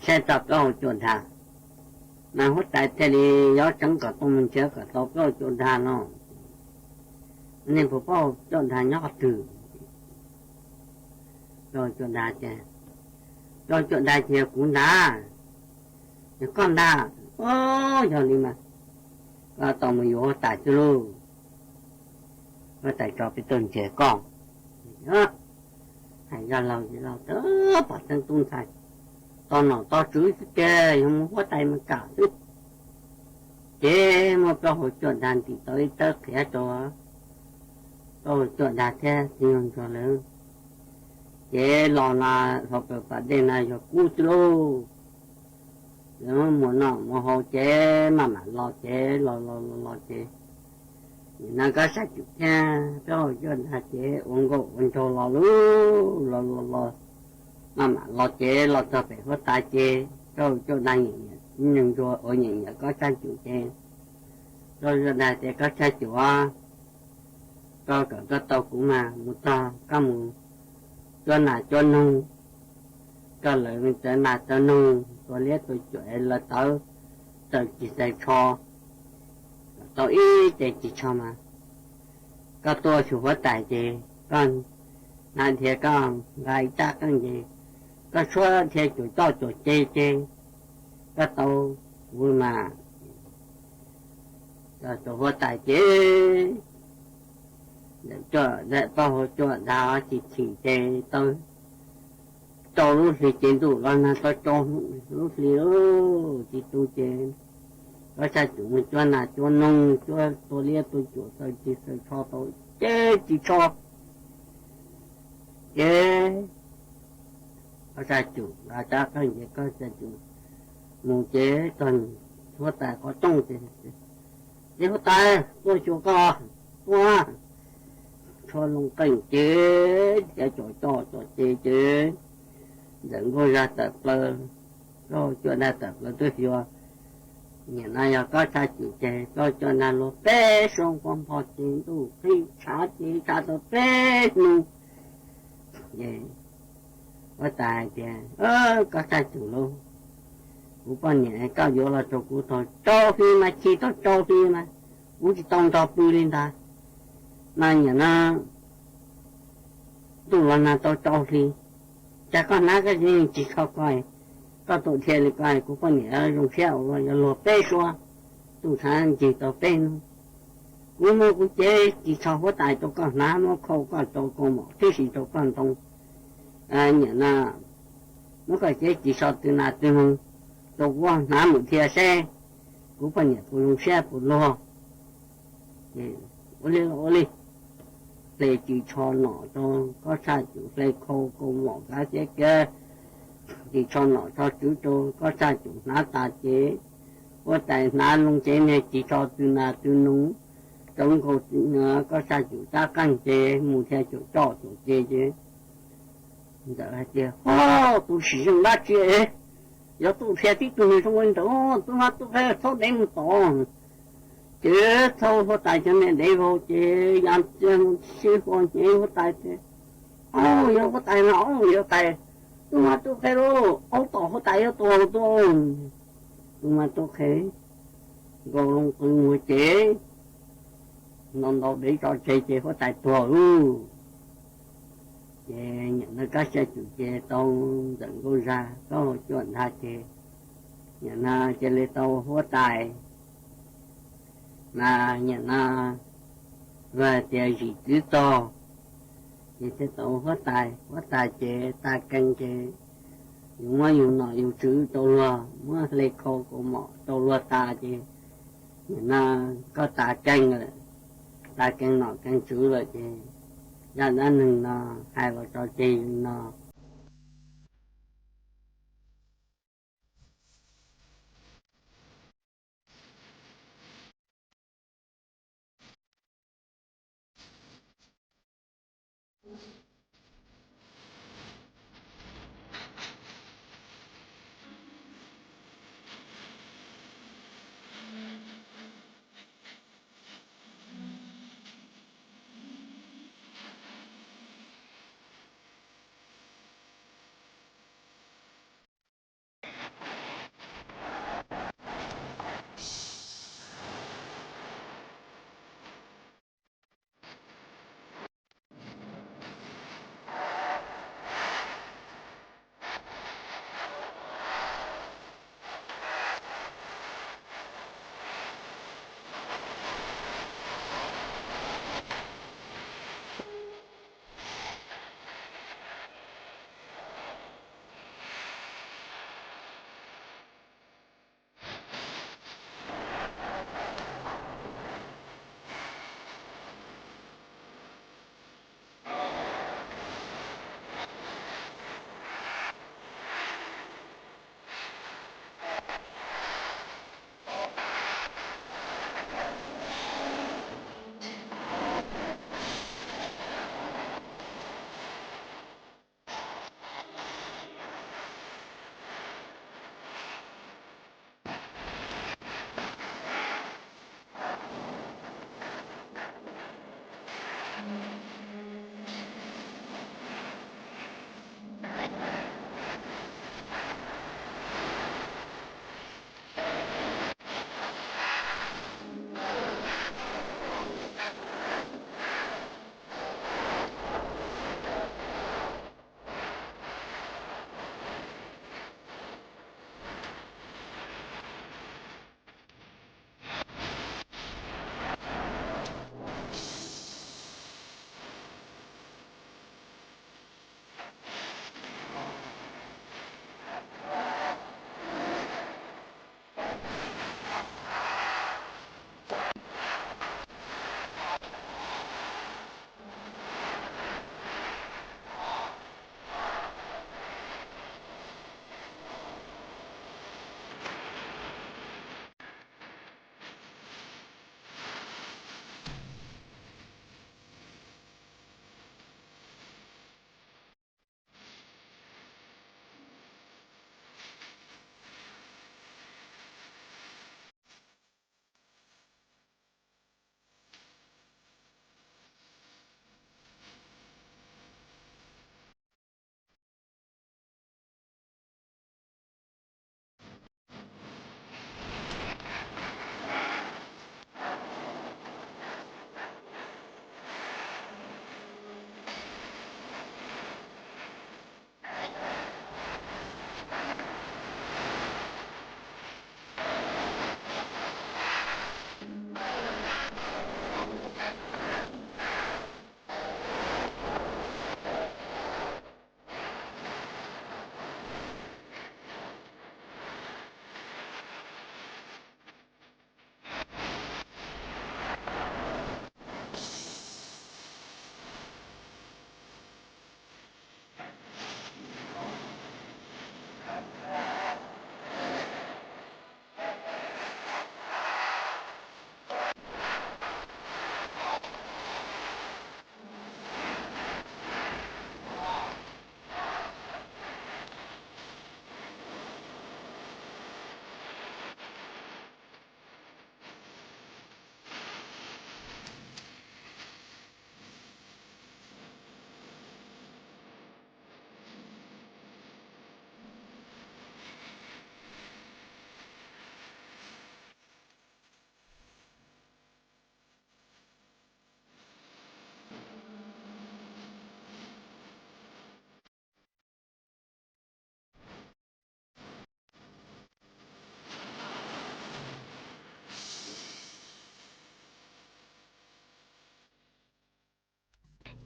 saib tau plaub hau cuaj dag. Mas huab tais thiaj li yuav tseev kom tuaj mus nrhiav kom tau plaub hau cuaj dag no. Nej puas paub plaub hau cuaj dag nyob qhov twg? Plaub hau cuaj dag tias, Plaub hau cuaj dag ces yog kuv ntag. Yog koj ntag. Yog li mas koj tau mus yuav huab tais xwb lauj. Huab tais tso peb tuaj nrhiav koj. Hais zaj laug ces laug tias, Pom teeb tub ntxhais, tos nom tos tswv xwb ces yog mus huab tais mus kam xwb. Ces muab plaub hau cuaj dag ntim tau ib tawb qhiav rau plaub hau cuaj dag thiab txiv nraug ntsuag lawv. Ces los no hauv pas dej no yog kub xwb lauj. Lawv muab muas noj muas haus ces maj mam los ces los los los los ces nim no Kob Tshaj Cum thiab plaub hau cuaj dag ces ua nkauj ua nraug los lauj, los los los Maj mam los ces los txog pem huab tais ces Nkauj Cuaj Dag nyeem nyeem ntsuag uas nyeem nyeem Kob Tshaj Cum ces Nkauj Cuaj Dag tias, Kob Tshaj Cum, koj kom koj tau kuv mas mus txog koj mus cuab nas cuab noog, koj lawv txawv nas txawv noog tua liab tua cuam es lawv tawv txaws ris txaws tsho, kom tau ib ce ris tsho mas koj tuaj xyuas huab tais ces koj hnav dhia koj nqa ib rab qeej ces koj tshuab dhia cuam coj cuam ce ces koj tau kuv mas. Txog huab tais ces Nkauj Cuaj Dag tau Nkauj Cuaj Dag chim chim ces tau rau lub hli ces ntuj los nag tau rau lub hli tsis tu ces Kob Tshaj Cum mus cuab nas cuab noog cuab tua liab tua cuam txaws ris txaws tsho tau ib ce ris tsho ces Kob Tshaj Cum nqa rab qeej ces Kob Tshaj Cum mus ces txog huab tais qhov rooj ces, Ces huab tais, tuaj xyuas koj, tuaj. Tshuab loo qeej ces dhia cuam coj cuam ce ces Ntxawm Nkauj Zag tawm plaws, Nkauj Cuaj Dag tawm plaws tuaj xyuas. Nim no yog Kob Tshaj Cum ces Nkauj Cuaj Dag luag peb suab nquag npog ces ntuj qhib tshav ces tshav tau peb hnub. Ces huab tais hais tias, Kob Tshaj Cum lauj, kuv poj niam koj yuav los rau kuv tau rau hli mas, chim tau rau hli mas kuv tsis tau nrog pw li ntag. Mas nim no ntuj los nag tau rau hli, cas koj hnav koj tsev neeg ris tsho ko, koj tuaj dhia li ko, kuv poj niam zoo siab ua luaj, yuav luag peb suab, ntuj tshav nrig tau peb hnub. Kuv muab kuv cev ris tsho huab tais rau koj hnav, muab khau koj rau kaus mom tib si rau koj ntoo. Nim no muab koj cev ris tsho tw nas tw noog rau kuv hnav mus dhia seb kuv poj niam puas zoo siab puas luag. Ces ua li los ua li, hle ris tsho nom rau Kob Tshaj Cum, hle khau kaus mom kav xiab kiag, ris tsho nom tsho tswv rau Kob Tshaj Cum hnav tas ces huab tais hnav loo cev niag ris tsho tw nas tw noog rau nkaus Kob Tshaj Cum rab qeej ces mus dhia cuam coj cuam ce ces Ntxawm hais tias, Ho, tus sim zeej dab tsi es yuav tuaj dhia tib tug niag zoo li ntawd, tub mab tub qhe txhob dev mus tom. Ces txhua huab tais cov niag dev vau ces ya ntsia mus sib hua hnyev huab tais tias, Au, yog huab tais no, au, yog tais, tub mab tub qhe lauj, au, tom huab tais yuav tua tuaj. Tub mab tub qhe nkaus loo qw mus ces ntau ntau dev tso tseg ces huab tais tuag lauj. Ces nim no Kob Tshaj Cum ces tau Ntxawm Nkauj Zag, Nkauj Cuaj Dag ces nim no cia li tau huab tais, mas nim no luag tias zim txwv txog, ces thiaj tau huab tais. Huab tais ces tas kees ces yus muab yus nom yus tswv rau luag, muab hle khau kaus mom rau luag tas ces nim no koj tas kees lawm, tas kees nom kees tswv lawm ces zaj dab neeg no hais los tso tseg li no.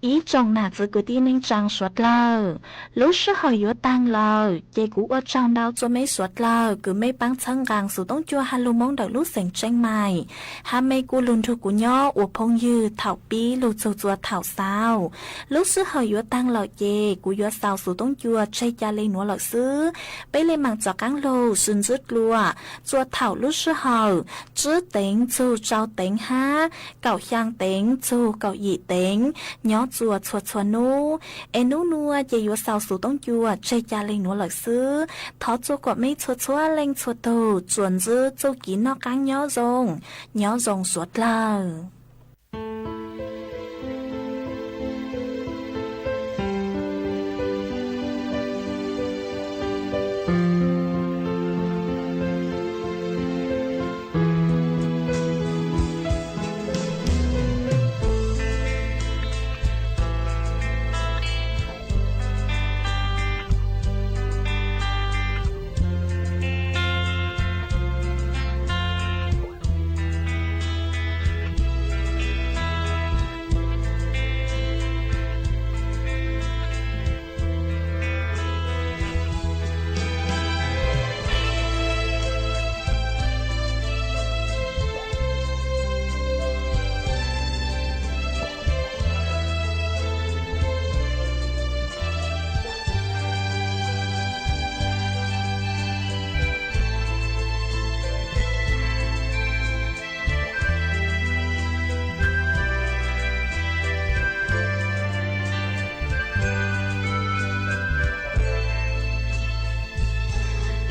Ib tsoom nam txiv kwv tij neej tsaa suav dlawg, lub sij hawm yuav taag lawm ces kuv ua tsaug ntau rua meb suav dlawg kws meb paab txhawb nqaa Xuv Toob Cua Hab Lug Moob ntawm lub xeem Tseeb Maim, hab meb kuj lug nrug kuv nyob ua phooj ywg thaum pib lug txug txua thaum xaus. Lub sij hawm yuav taag lawm ces kuv yuav xaus Xuv Toob Cua tseg ca le nuav lawm xwb. Peb le maam rov qaab lug sib ntsib dlua txua thaum lub sij hawm tsib teev txug rau teev hab kaum xyaa teev txug kaum yim teev nyob txua txhua txhua nub. Es nub nua ces yuav xaus Xuv Toob Cua tseg ca le nuav lawm xwb. Thov txua kom mej txhua txhua leej txhua tug tsuas ntsib txuj kev noj qaab nyob zoo, nyob zoo suav dlawg.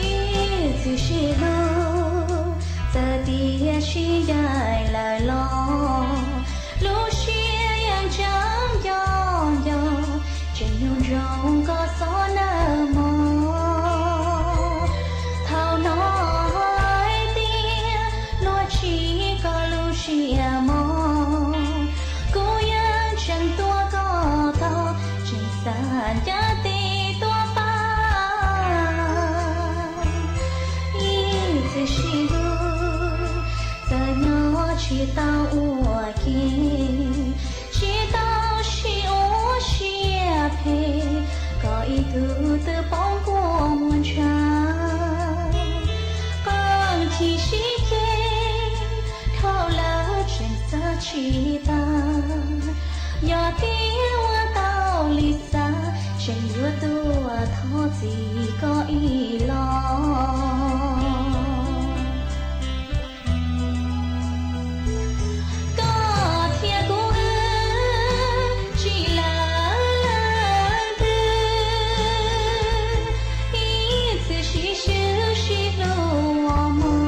Ib txwm sib hlub, txawm tias sib ncaim lawm los, lub siab yeej tseem nco nco, tseem nco ntsoov koj xob nawb mog. Thaum no hais tias luag tsim koj lub siab mog, kuv yeej tseem tuav koj tog, tseem xav ncav tes tuaj pab. Ib txwm sib hlub, txawm nyob tsis tau ua ke, tsis tau sib ua siab phem, koj ib tug twb poob kuab muaj ntshaw, qee chim sib ceg, dhau lawm tseem xav tsis tag. Yog tias ua tau li xav, tseem yuav tuaj thov txim koj ib los. Koj thiab kuv wb tsis lawv twg, ib txwm sib swb sib hlub mog.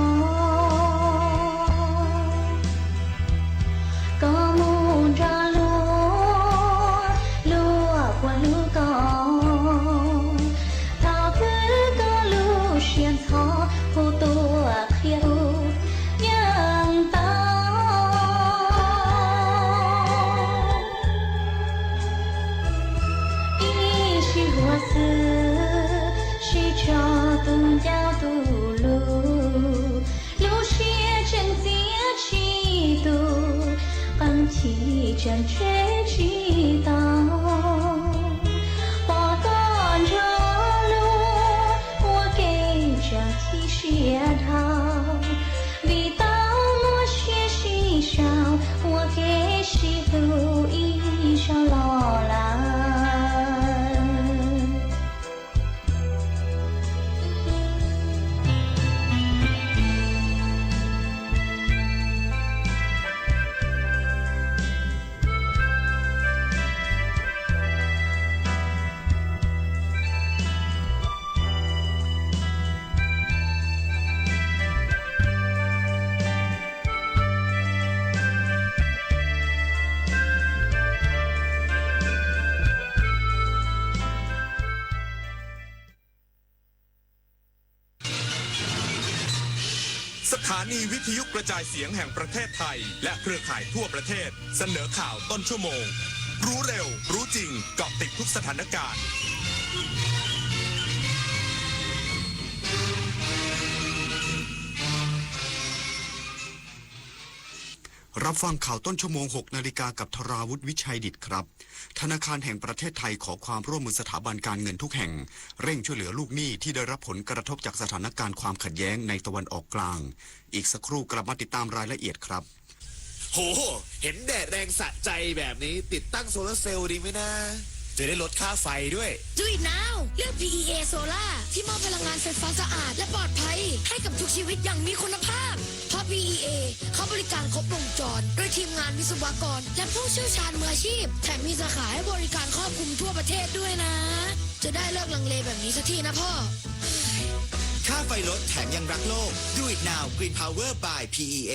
Koj mus nrog luag, luag puas hlub koj? Thaum twg koj lub siab ntxhov, hu tuaj qhia kuv yeej tau. Ib sij huam xwb, sib tso tus ncauj tus lus, lub siab tseem txiav tsis tu, qee chim tseem tseg tsis tau. Pom koj nrog luag ua ke tseem chim siab dhau, vim tau muaj siab sib sau ua ke sib hlub ib zaug los lawm.สถานีวิทยุกระจายเสียงแห่งประเทศไทยและเครือข่ายทั่วประเทศเสนอข่าวต้นชั่วโมง รู้เร็ว รู้จริง เกาะติดทุกสถานการณ์ Hmoob รับฟังข่าวต้นชั่วโมง หกนาฬิกา กับธราวุฒิ วิชัยดิษฐครับ ธนาคารแห่งประเทศไทยขอความร่วมมือสถาบันการเงินทุกแห่ง เร่งช่วยเหลือลูกหนี้ที่ได้รับผลกระทบจากสถานการณ์ความขัดแย้งในตะวันออกกลาง อีกสักครู่กลับมาติดตามรายละเอียดครับ โห เห็นแดดแรงสะใจแบบนี้ ติดตั้งโซลาร์เซลล์ดีไหมนะ จะได้ลดค่าไฟด้วย Do it now เลือก พีอีเอ Solar ที่มอบพลังงานไฟฟ้าสะอาดและปลอดภัยให้กับทุกชีวิตอย่างมีคุณภาพ เพราะ พีอีเอ เขาบริการครบวงจรด้วยทีมงานวิศวกรและผู้เชี่ยวชาญมืออาชีพ แถมมีสาขาให้บริการครอบคลุมทั่วประเทศด้วยนะ จะได้เลิกลังเลแบบนี้สักทีนะพ่อ ค่าไฟลดแถมยังรักโลก Do it now Green Power by พีอีเอ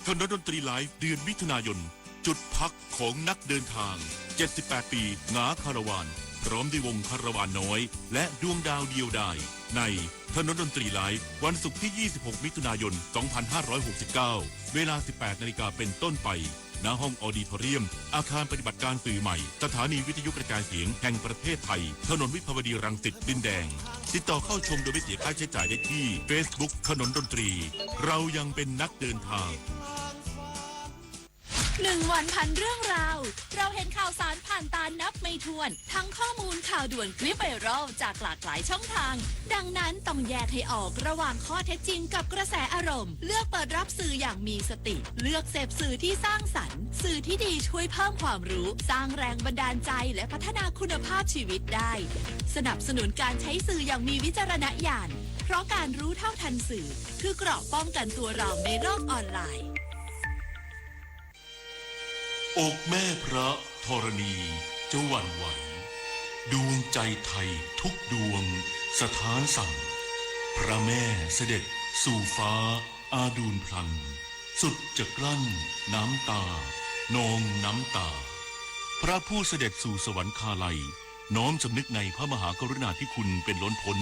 ถนนดนตรีไลฟ์เดือนมิถุนายน จุดพักของนักเดินทาง เจ็ดสิบแปด ปี หงาคาราวาน พร้อมด้วยวงคาราวานน้อย และดวงดาวเดียวดาย ในถนนดนตรีไลฟ์ วันศุกร์ที่ ยี่สิบหก มิถุนายน สองพันห้าร้อยหกสิบเก้า เวลา สิบแปด นาฬิกาเป็นต้นไป ณ ห้องออดิทอเรียม อาคารปฏิบัติการสื่อใหม่ สถานีวิทยุกระจายเสียงแห่งประเทศไทย ถนนวิภาวดีรังสิต ดินแดง ติดต่อเข้าชมโดยไม่เสียค่าใช้จ่ายได้ที่ Facebook ถนนดนตรี เรายังเป็นนักเดินทาง หนึ่งวันพันเรื่องราว เราเห็นข่าวสารผ่านตานับไม่ถ้วน ทั้งข้อมูลข่าวด่วนคลิปไวรัลจากหลากหลายช่องทาง ดังนั้นต้องแยกให้ออกระหว่างข้อเท็จจริงกับกระแสอารมณ์ เลือกเปิดรับสื่ออย่างมีสติ เลือกเสพสื่อที่สร้างสรรค์ สื่อที่ดีช่วยเพิ่มความรู้ สร้างแรงบันดาลใจ และพัฒนาคุณภาพชีวิตได้ สนับสนุนการใช้สื่ออย่างมีวิจารณญาณ เพราะการรู้เท่าทันสื่อ คือเกราะป้องกันตัวเราในโลกออนไลน์ อกแม่พระธรณีจะหวั่นไหว ดวงใจไทยทุกดวงสถานสั่น พระแม่เสด็จสู่ฟ้าอาดูลพลัน สุดจะกลั้นน้ำตานองน้ำตา พระผู้เสด็จสู่สวรรคาลัย น้อมสำนึกในพระมหากรุณาธิคุณเป็นล้นพ้น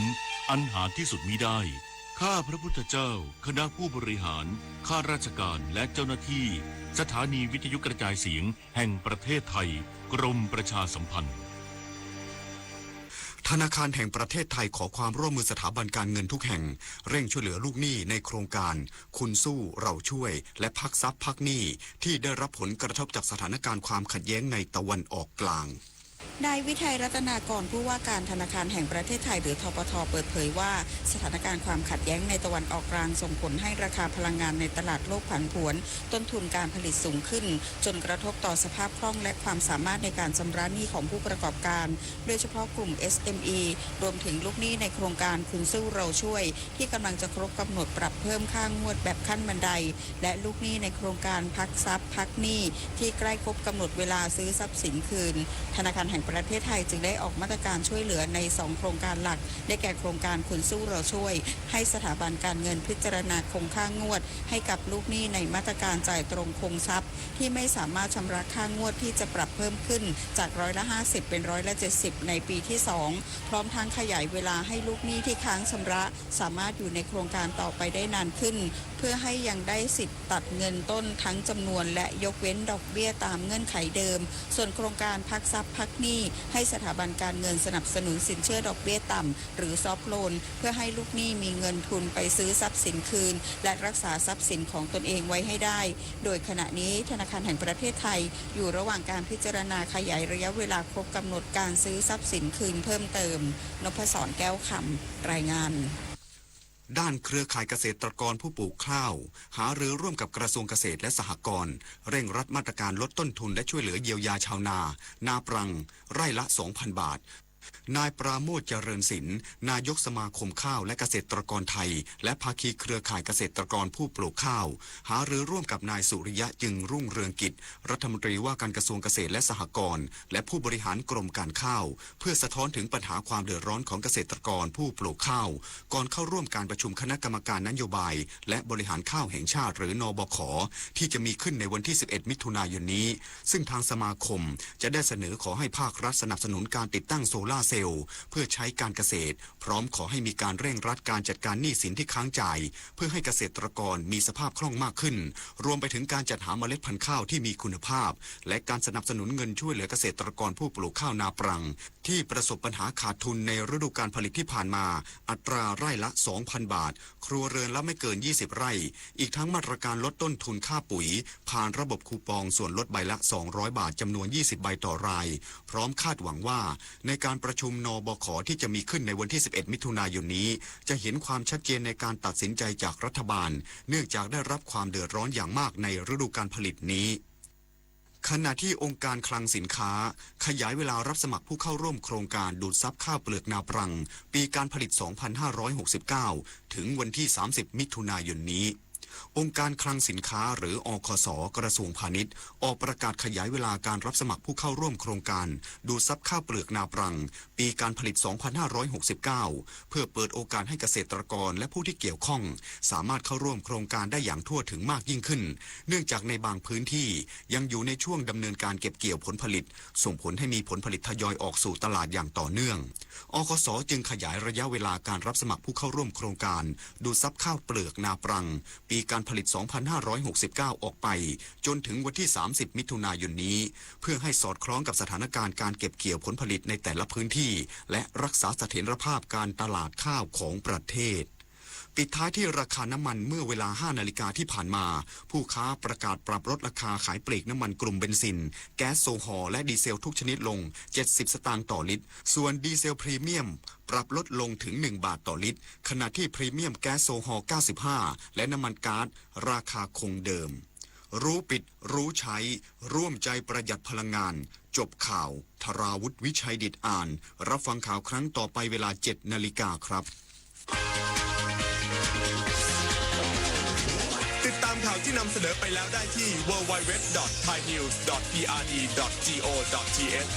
อันหาที่สุดมิได้ ข้าพระพุทธเจ้า คณะผู้บริหาร ข้าราชการ และเจ้าหน้าที่ สถานีวิทยุกระจายเสียงแห่งประเทศไทย กรมประชาสัมพันธ์ ธนาคารแห่งประเทศไทยขอความร่วมมือสถาบันการเงินทุกแห่ง เร่งช่วยเหลือลูกหนี้ในโครงการ คุณสู้เราช่วย และพักทรัพย์พักหนี้ ที่ได้รับผลกระทบจากสถานการณ์ความขัดแย้งในตะวันออกกลาง นายวิไทย รัตนากร ผู้ว่าการธนาคารแห่งประเทศไทย หรือ ธปท เปิดเผยว่า สถานการณ์ความขัดแย้งในตะวันออกกลางส่งผลให้ราคาพลังงานในตลาดโลกผันผวน ต้นทุนการผลิตสูงขึ้น จนกระทบต่อสภาพคล่องและความสามารถในการชำระหนี้ของผู้ประกอบการ โดยเฉพาะกลุ่ม เอสเอ็มอี รวมถึงลูกหนี้ในโครงการคุณสู้เราช่วย ที่กำลังจะครบกำหนดปรับเพิ่มค่างวดแบบขั้นบันได และลูกหนี้ในโครงการพักทรัพย์พักหนี้ ที่ใกล้ครบกำหนดเวลาซื้อทรัพย์สินคืน ธนาคารแห่งประเทศไทยจึงได้ออกมาตรการช่วยเหลือในสองโครงการหลัก ได้แก่โครงการคุณสู้เราช่วย ให้สถาบันการเงินพิจารณาคงค่างวดให้กับลูกหนี้ในมาตรการจ่ายตรงคงทรัพย์ ที่ไม่สามารถชำระค่างวดที่จะปรับเพิ่มขึ้นจากร้อยละห้าสิบเป็นร้อยละเจ็ดสิบในปีที่สอง พร้อมทั้งขยายเวลาให้ลูกหนี้ที่ค้างชำระสามารถอยู่ในโครงการต่อไปได้นานขึ้น เพื่อให้ยังได้สิทธิ์ตัดเงินต้นทั้งจำนวนและยกเว้นดอกเบี้ยตามเงื่อนไขเดิม ส่วนโครงการพักทรัพย์พักหนี้ ให้สถาบันการเงินสนับสนุนสินเชื่อดอกเบี้ยต่ำ หรือ soft loan เพื่อให้ลูกหนี้มีเงินทุนไปซื้อทรัพย์สินคืน และรักษาทรัพย์สินของตนเองไว้ให้ได้ โดยขณะนี้ธนาคารแห่งประเทศไทยอยู่ระหว่างการพิจารณาขยายระยะเวลาครบกำหนดการซื้อทรัพย์สินคืนเพิ่มเติม นพศร แก้วคำ รายงาน ด้านเครือข่ายเกษตรกรผู้ปลูกข้าว หารือร่วมกับกระทรวงเกษตรและสหกรณ์ เร่งรัดมาตรการลดต้นทุนและช่วยเหลือเยียวยาชาวนา นาปรัง ไร่ละ สองพัน บาท นายปราโมช เจริญสิน นายกสมาคมข้าวและเกษตรกรไทย และภาคีเครือข่ายเกษตรกรผู้ปลูกข้าว หารือร่วมกับนายสุริยะ จึงรุ่งเรืองกิจ รัฐมนตรีว่าการกระทรวงเกษตรและสหกรณ์ และผู้บริหารกรมการข้าว เพื่อสะท้อนถึงปัญหาความเดือดร้อนของเกษตรกรผู้ปลูกข้าว ก่อนเข้าร่วมการประชุมคณะกรรมการนโยบาย และบริหารข้าวแห่งชาติ หรือ นบข ที่จะมีขึ้นในวันที่ สิบเอ็ด มิถุนายนนี้ ซึ่งทางสมาคมจะได้เสนอขอให้ภาครัฐสนับสนุนการติดตั้งโซ าร์เซลล์ เพื่อใช้การเกษตร พร้อมขอให้มีการเร่งรัดการจัดการหนี้สินที่ค้างจ่าย เพื่อให้เกษตรกรมีสภาพคล่องมากขึ้น รวมไปถึงการจัดหาเมล็ดพันธุ์ข้าวที่มีคุณภาพ และการสนับสนุนเงินช่วยเหลือเกษตรกรผู้ปลูกข้าวนาปรัง ที่ประสบปัญหาขาดทุนในฤดูการผลิตที่ผ่านมา อัตราไร่ละ สองพัน บาท ครัวเรือนละไม่เกิน ยี่สิบ ไร่ อีกทั้งมาตรการลดต้นทุนค่าปุ๋ย ผ่านระบบคูปองส่วนลดใบละ สองร้อย บาท จำนวน ยี่สิบ ใบต่อราย พร้อมคาดหวังว่า ในการประชุม นบข ที่จะมีขึ้นในวันที่ สิบเอ็ด มิถุนายนนี้ จะเห็นความชัดเจนในการตัดสินใจจากรัฐบาล เนื่องจากได้รับความเดือดร้อนอย่างมากในฤดูการผลิตนี้ ขณะที่องค์การคลังสินค้า ขยายเวลารับสมัครผู้เข้าร่วมโครงการดูดซับข้าวเปลือกนาปรัง ปีการผลิต สองพันห้าร้อยหกสิบเก้า ถึงวันที่ สามสิบ มิถุนายนนี้ องค์การคลังสินค้า หรือ อคส กระทรวงพาณิชย์ ออกประกาศขยายเวลาการรับสมัครผู้เข้าร่วมโครงการดูดซับข้าวเปลือกนาปรัง ปีการผลิต สองพันห้าร้อยหกสิบเก้า เพื่อเปิดโอกาสให้เกษตรกรและผู้ที่เกี่ยวข้อง สามารถเข้าร่วมโครงการได้อย่างทั่วถึงมากยิ่งขึ้น เนื่องจากในบางพื้นที่ยังอยู่ในช่วงดำเนินการเก็บเกี่ยวผลผลิต ส่งผลให้มีผลผลิตทยอยออกสู่ตลาดอย่างต่อเนื่อง อคส จึงขยายระยะเวลาการรับสมัครผู้เข้าร่วมโครงการดูดซับข้าวเปลือกนาปรัง ปีการผลิต สองพันห้าร้อยหกสิบเก้า ออกไป จนถึงวันที่ สามสิบ มิถุนายนนี้ เพื่อให้สอดคล้องกับสถานการณ์การเก็บเกี่ยวผลผลิตในแต่ละพื้นที่ และรักษาเสถียรภาพการตลาดข้าวของประเทศ ปิดท้ายที่ราคาน้ำมัน เมื่อเวลา ห้า นาฬิกาที่ผ่านมา ผู้ค้าประกาศปรับลดราคาขายปลีกน้ำมันกลุ่มเบนซิน แก๊สโซฮอล์ และดีเซลทุกชนิดลง เจ็ดสิบ สตางค์ต่อลิตร ส่วนดีเซลพรีเมียม ปรับลดลงถึง หนึ่ง บาทต่อลิตร ขณะที่พรีเมียมแก๊สโซฮอล์ เก้าสิบห้า และน้ำมันก๊าซ ราคาคงเดิม รู้ปิด รู้ใช้ ร่วมใจประหยัดพลังงาน จบข่าว ธราวุฒิ วิชัยดิษฐอ่าน รับฟังข่าวครั้งต่อไปเวลา เจ็ด นาฬิกาครับ ติดตามข่าวที่นำเสนอไปแล้วได้ที่ ดับเบิลยู ดับเบิลยู ดับเบิลยู ดอท ไทยนิวส์ ดอท พีอาร์ดี ดอท จี โอ ดอท ที เอช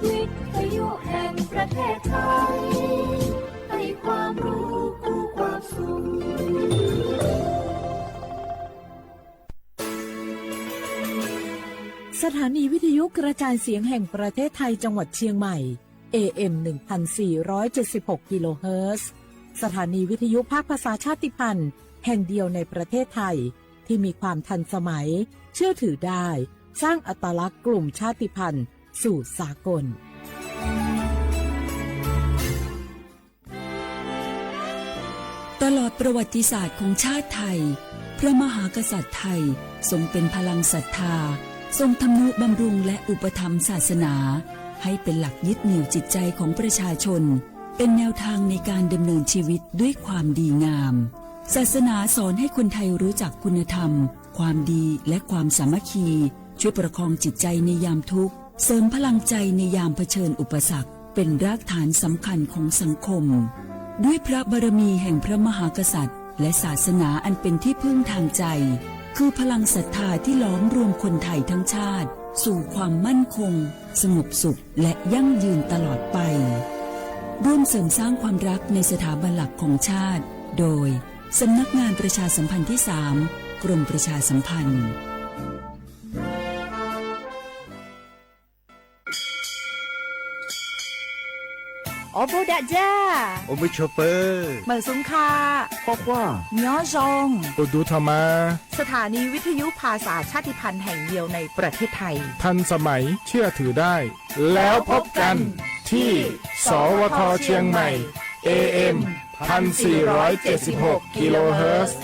วิทยุแห่งประเทศไทย ให้ความรู้คู่ความสุข สถานีวิทยุกระจายเสียงแห่งประเทศไทยจังหวัดเชียงใหม่ เอ เอ็ม หนึ่งพันสี่ร้อยเจ็ดสิบหก กิโลเฮิรตซ์ สถานีวิทยุภาคภาษาชาติพันธุ์แห่งเดียวในประเทศไทย ที่มีความทันสมัย เชื่อถือได้ สร้างอัตลักษณ์กลุ่มชาติพันธุ์สู่สากล ตลอดประวัติศาสตร์ของชาติไทย พระมหากษัตริย์ไทยทรงเป็นพลังศรัทธา ทรงทำนุบำรุงและอุปถัมภ์ศาสนา ให้เป็นหลักยึดเหนี่ยวจิตใจของประชาชน เป็นแนวทางในการดำเนินชีวิตด้วยความดีงาม ศาสนาสอนให้คนไทยรู้จักคุณธรรม ความดี และความสามัคคี ช่วยประคองจิตใจในยามทุกข์ เสริมพลังใจในยามเผชิญอุปสรรค เป็นรากฐานสำคัญของสังคม ด้วยพระบารมีแห่งพระมหากษัตริย์ และศาสนาอันเป็นที่พึ่งทางใจ คือพลังศรัทธาที่หลอมรวมคนไทยทั้งชาติ สู่ความมั่นคง สงบสุข และยั่งยืนตลอดไป ร่วมเสริมสร้างความรักในสถาบันหลักของชาติ โดย สำนักงานประชาสัมพันธ์ที่ สาม กรมประชาสัมพันธ์ Ob peb dag ja, ob peb choj pawg, mawm xub kha, qhuab qhuab, nyob zoo, ua du tho mas. สถานีวิทยุภาษาชาติพันธุ์แห่งเดียวในประเทศไทย ทันสมัย เชื่อถือได้ แล้วพบกันที่ สวท เชียงใหม่ เอ เอ็ม พันสี่ร้อยเจ็ดสิบหก กิโลเฮิรตซ์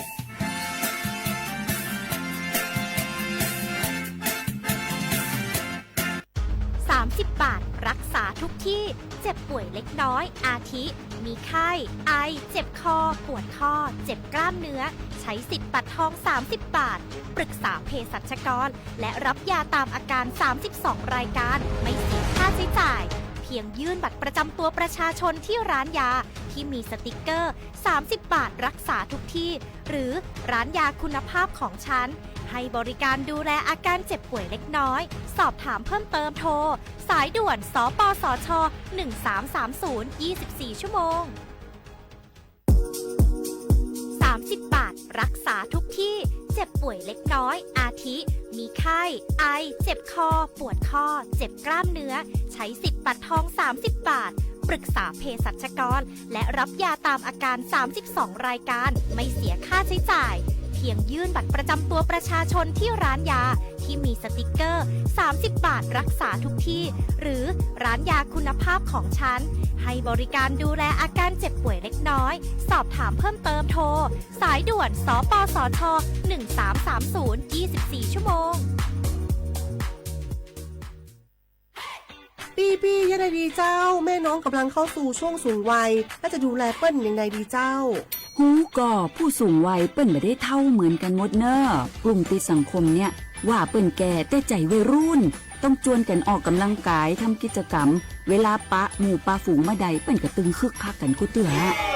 สามสิบบาท รักษาทุกที่ เจ็บป่วยเล็กน้อย อาทิ มีไข้ ไอ เจ็บคอ ปวดข้อ เจ็บกล้ามเนื้อ ใช้สิทธิ์บัตรทอง สามสิบบาท ปรึกษาเภสัชกร และรับยาตามอาการ สามสิบสอง รายการ ไม่เสียค่าใช้จ่าย เพียงยื่นบัตรประจำตัวประชาชนที่ร้านยาที่มีสติกเกอร์ สามสิบบาท รักษาทุกที่ หรือร้านยาคุณภาพของฉัน ให้บริการดูแลอาการเจ็บป่วยเล็กน้อย สอบถามเพิ่มเติมโทร สายด่วน สปสช หนึ่งสามสามศูนย์ ยี่สิบสี่ ชั่วโมง สา สามสิบบาท รักษาทุกที่ เจ็บป่วยเล็กน้อย อาทิ มีไข้ ไอ เจ็บคอ ปวดข้อ เจ็บกล้ามเนื้อ ใช้สิทธิ์บัตรทอง สามสิบบาท ปรึกษาเภสัชกร และรับยาตามอาการ สามสิบสอง รายการ ไม่เสียค่าใช้จ่าย เพียงยื่นบัตรประจำตัวประชาชนที่ร้านยา ที่มีสติกเกอร์ สามสิบบาท รักษาทุกที่ หรือร้านยาคุณภาพของฉัน ให้บริการดูแลอาการเจ็บป่วยเล็กน้อย สอบถามเพิ่มเติมโทร สายด่วน สปสช หนึ่งสามสามศูนย์ ยี่สิบสี่ ชั่วโมง พี่ๆ ยังไงดีเจ้า แม่น้องกำลังเข้าสู่ช่วงสูงวัย แล้วจะดูแลเปิ้ลยังไงดีเจ้า Hu ko, ผู้สูงวัยเปิ้นบ่ได้เฒ่าเหมือนกันหมดเน่อ กลุ่มติดสังคมเนี่ย ว่าเปิ้นแก่แต่ใจวัยรุ่น ต้องจวนกันออกกำลังกาย ทำกิจกรรม เวลาปะหมู่ปะฝูงเมื่อใด เปิ้นก็ตึงคึกคักกันกู้เตื้อ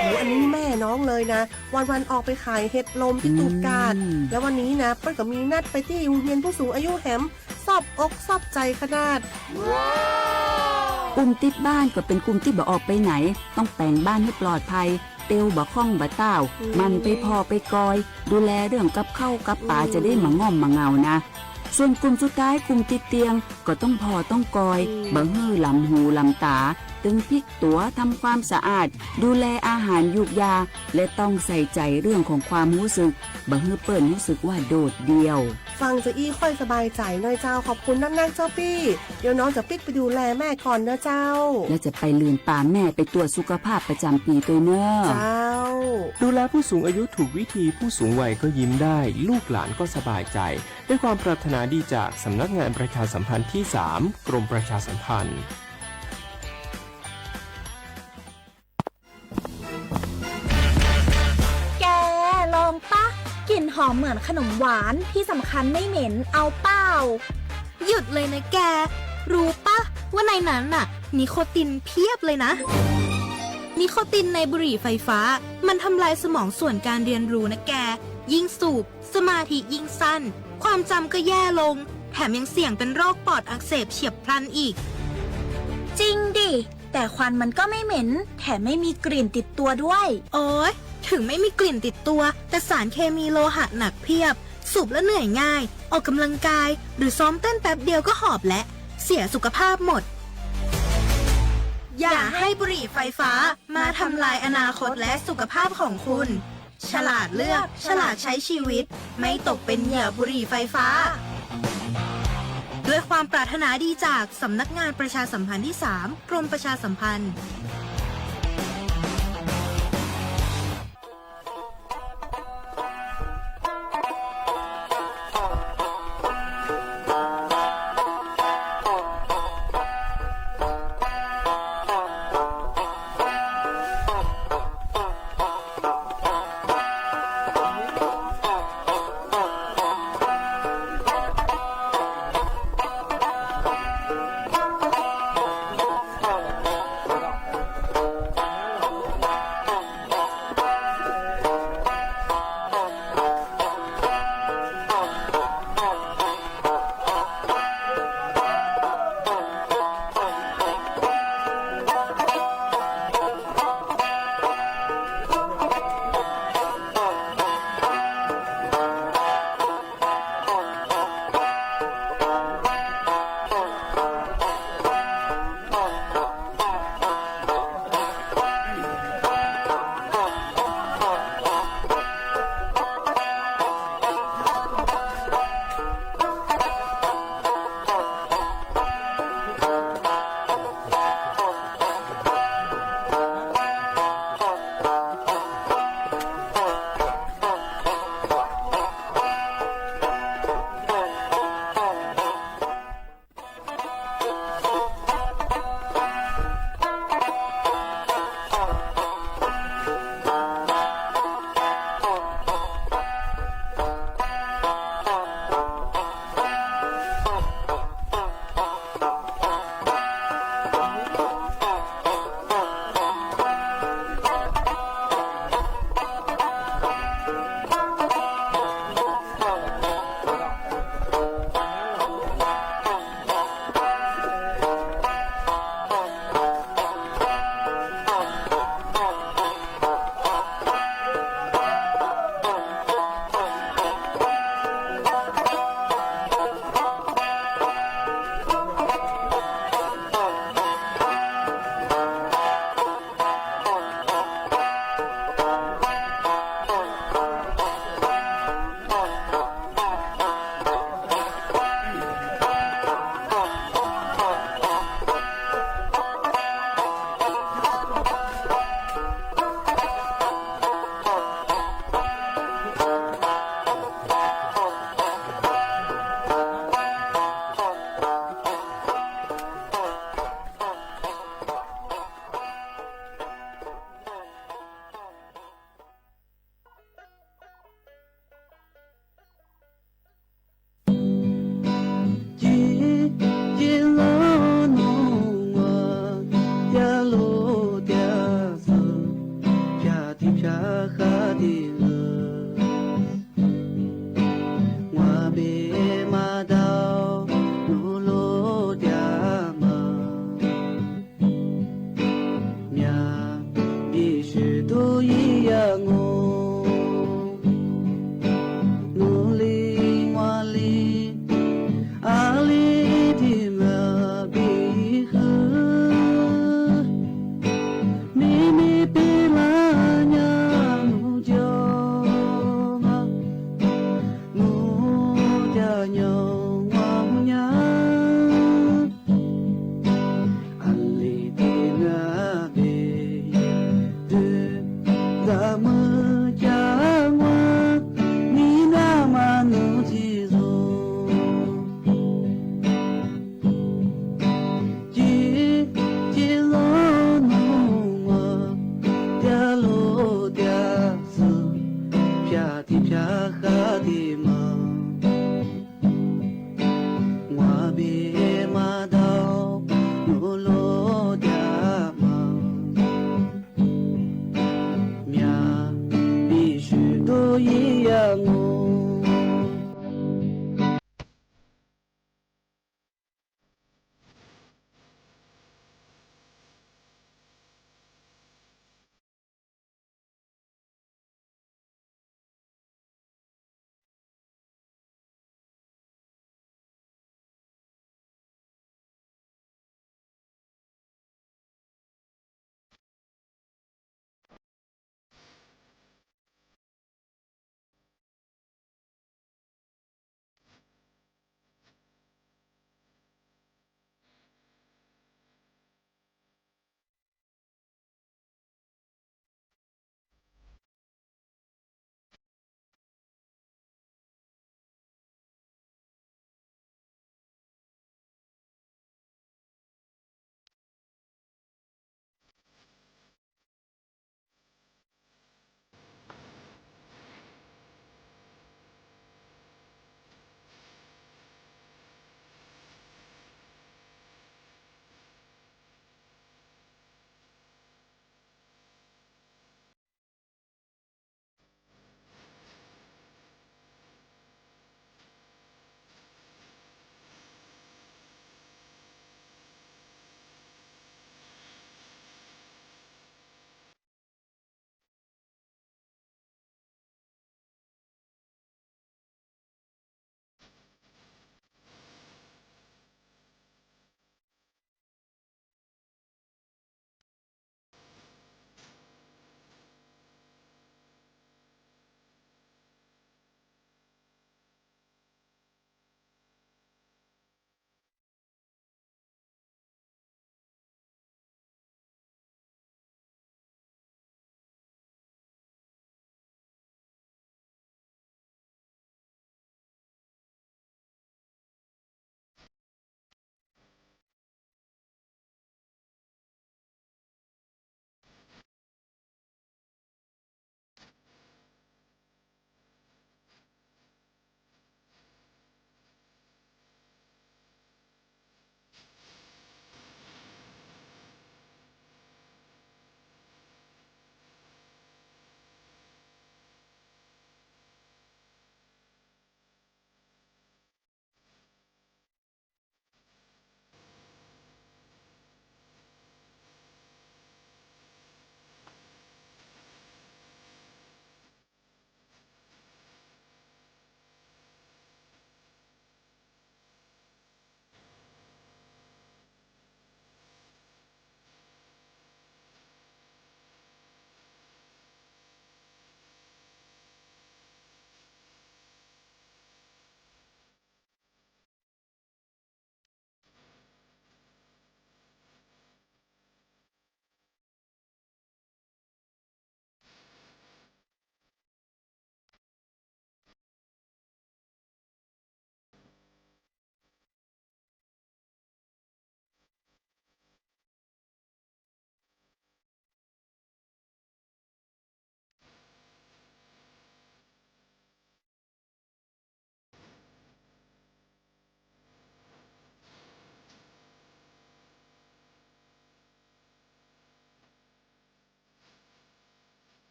โห อันนี้แม่น้องเลยนะ วันๆ ออกไปขายเห็ดลมที่ตูบกาด แล้ววันนี้นะ เปิ้นก็มีนัดไปที่โรงเรียนผู้สูงอายุแหม ซอบอกซอบใจขนาด กลุ่มติดบ้านก็เป็นกลุ่มที่บ่ออกไปไหน ต้องแปงบ้านให้ปลอดภัย เตียวบ่ค่องบ่ต้าว หมั่นไปผ่อไปกอย ดูแลเรื่องกับข้าวกับปลา จะได้มาง่อมมาเหงานะ ส่วนกลุ่มสุดท้ายกลุ่มติดเตียง ก็ต้องผ่อต้องกอย บ่หื้อหลำหูหลำตา ตึงพลิกตั๋ว ทำความสะอาด ดูแลอาหารยูกยา และต้องใส่ใจเรื่องของความรู้สึก บ่หื้อเปิ้นรู้สึกว่าโดดเดี่ยว ฟังจะอี้ค่อยสบายใจหน่อยเจ้า ขอบคุณนักๆ เจ้าปี้ เดี๋ยวน้องจะปิ๊กไปดูแลแม่ก่อนนะเจ้า แล้วจะไปลืมปาแม่ไปตรวจสุขภาพประจำปีด้วยเนอะ เจ้า ดูแลผู้สูงอายุถูกวิธี ผู้สูงวัยก็ยิ้มได้ ลูกหลานก็สบายใจ ด้วยความปรารถนาดีจากสำนักงานประชาสัมพันธ์ที่สาม กรมประชาสัมพันธ์ แก ลองปะ กลิ่นหอมเหมือนขนมหวาน ที่สำคัญไม่เหม็น เอาเปล่า หยุดเลยนะแก รู้ปะว่าในนั้นน่ะ นิโคตินเพียบเลยนะ นิโคตินในบุหรี่ไฟฟ้า มันทำลายสมองส่วนการเรียนรู้นะแก ยิ่งสูบ สมาธิยิ่งสั้น ความจำก็แย่ลง แถมยังเสี่ยงเป็นโรคปอดอักเสบเฉียบพลันอีก จริงดิ แต่ควันมันก็ไม่เหม็น แถมไม่มีกลิ่นติดตัวด้วย โอ๊ย ถึงไม่มีกลิ่นติดตัว แต่สารเคมีโลหะหนักเพียบ สูบแล้วเหนื่อยง่าย ออกกำลังกาย หรือซ้อมเต้นแป๊บเดียวก็หอบและ เสียสุขภาพหมด อย่าให้บุหรี่ไฟฟ้ามาทำลายอนาคตและสุขภาพของคุณ ฉลาดเลือก ฉลาดใช้ชีวิต ไม่ตกเป็นเหยื่อบุหรี่ไฟฟ้า ด้วยความปรารถนาดีจากสำนักงานประชาสัมพันธ์ที่สาม กรมประชาสัมพันธ์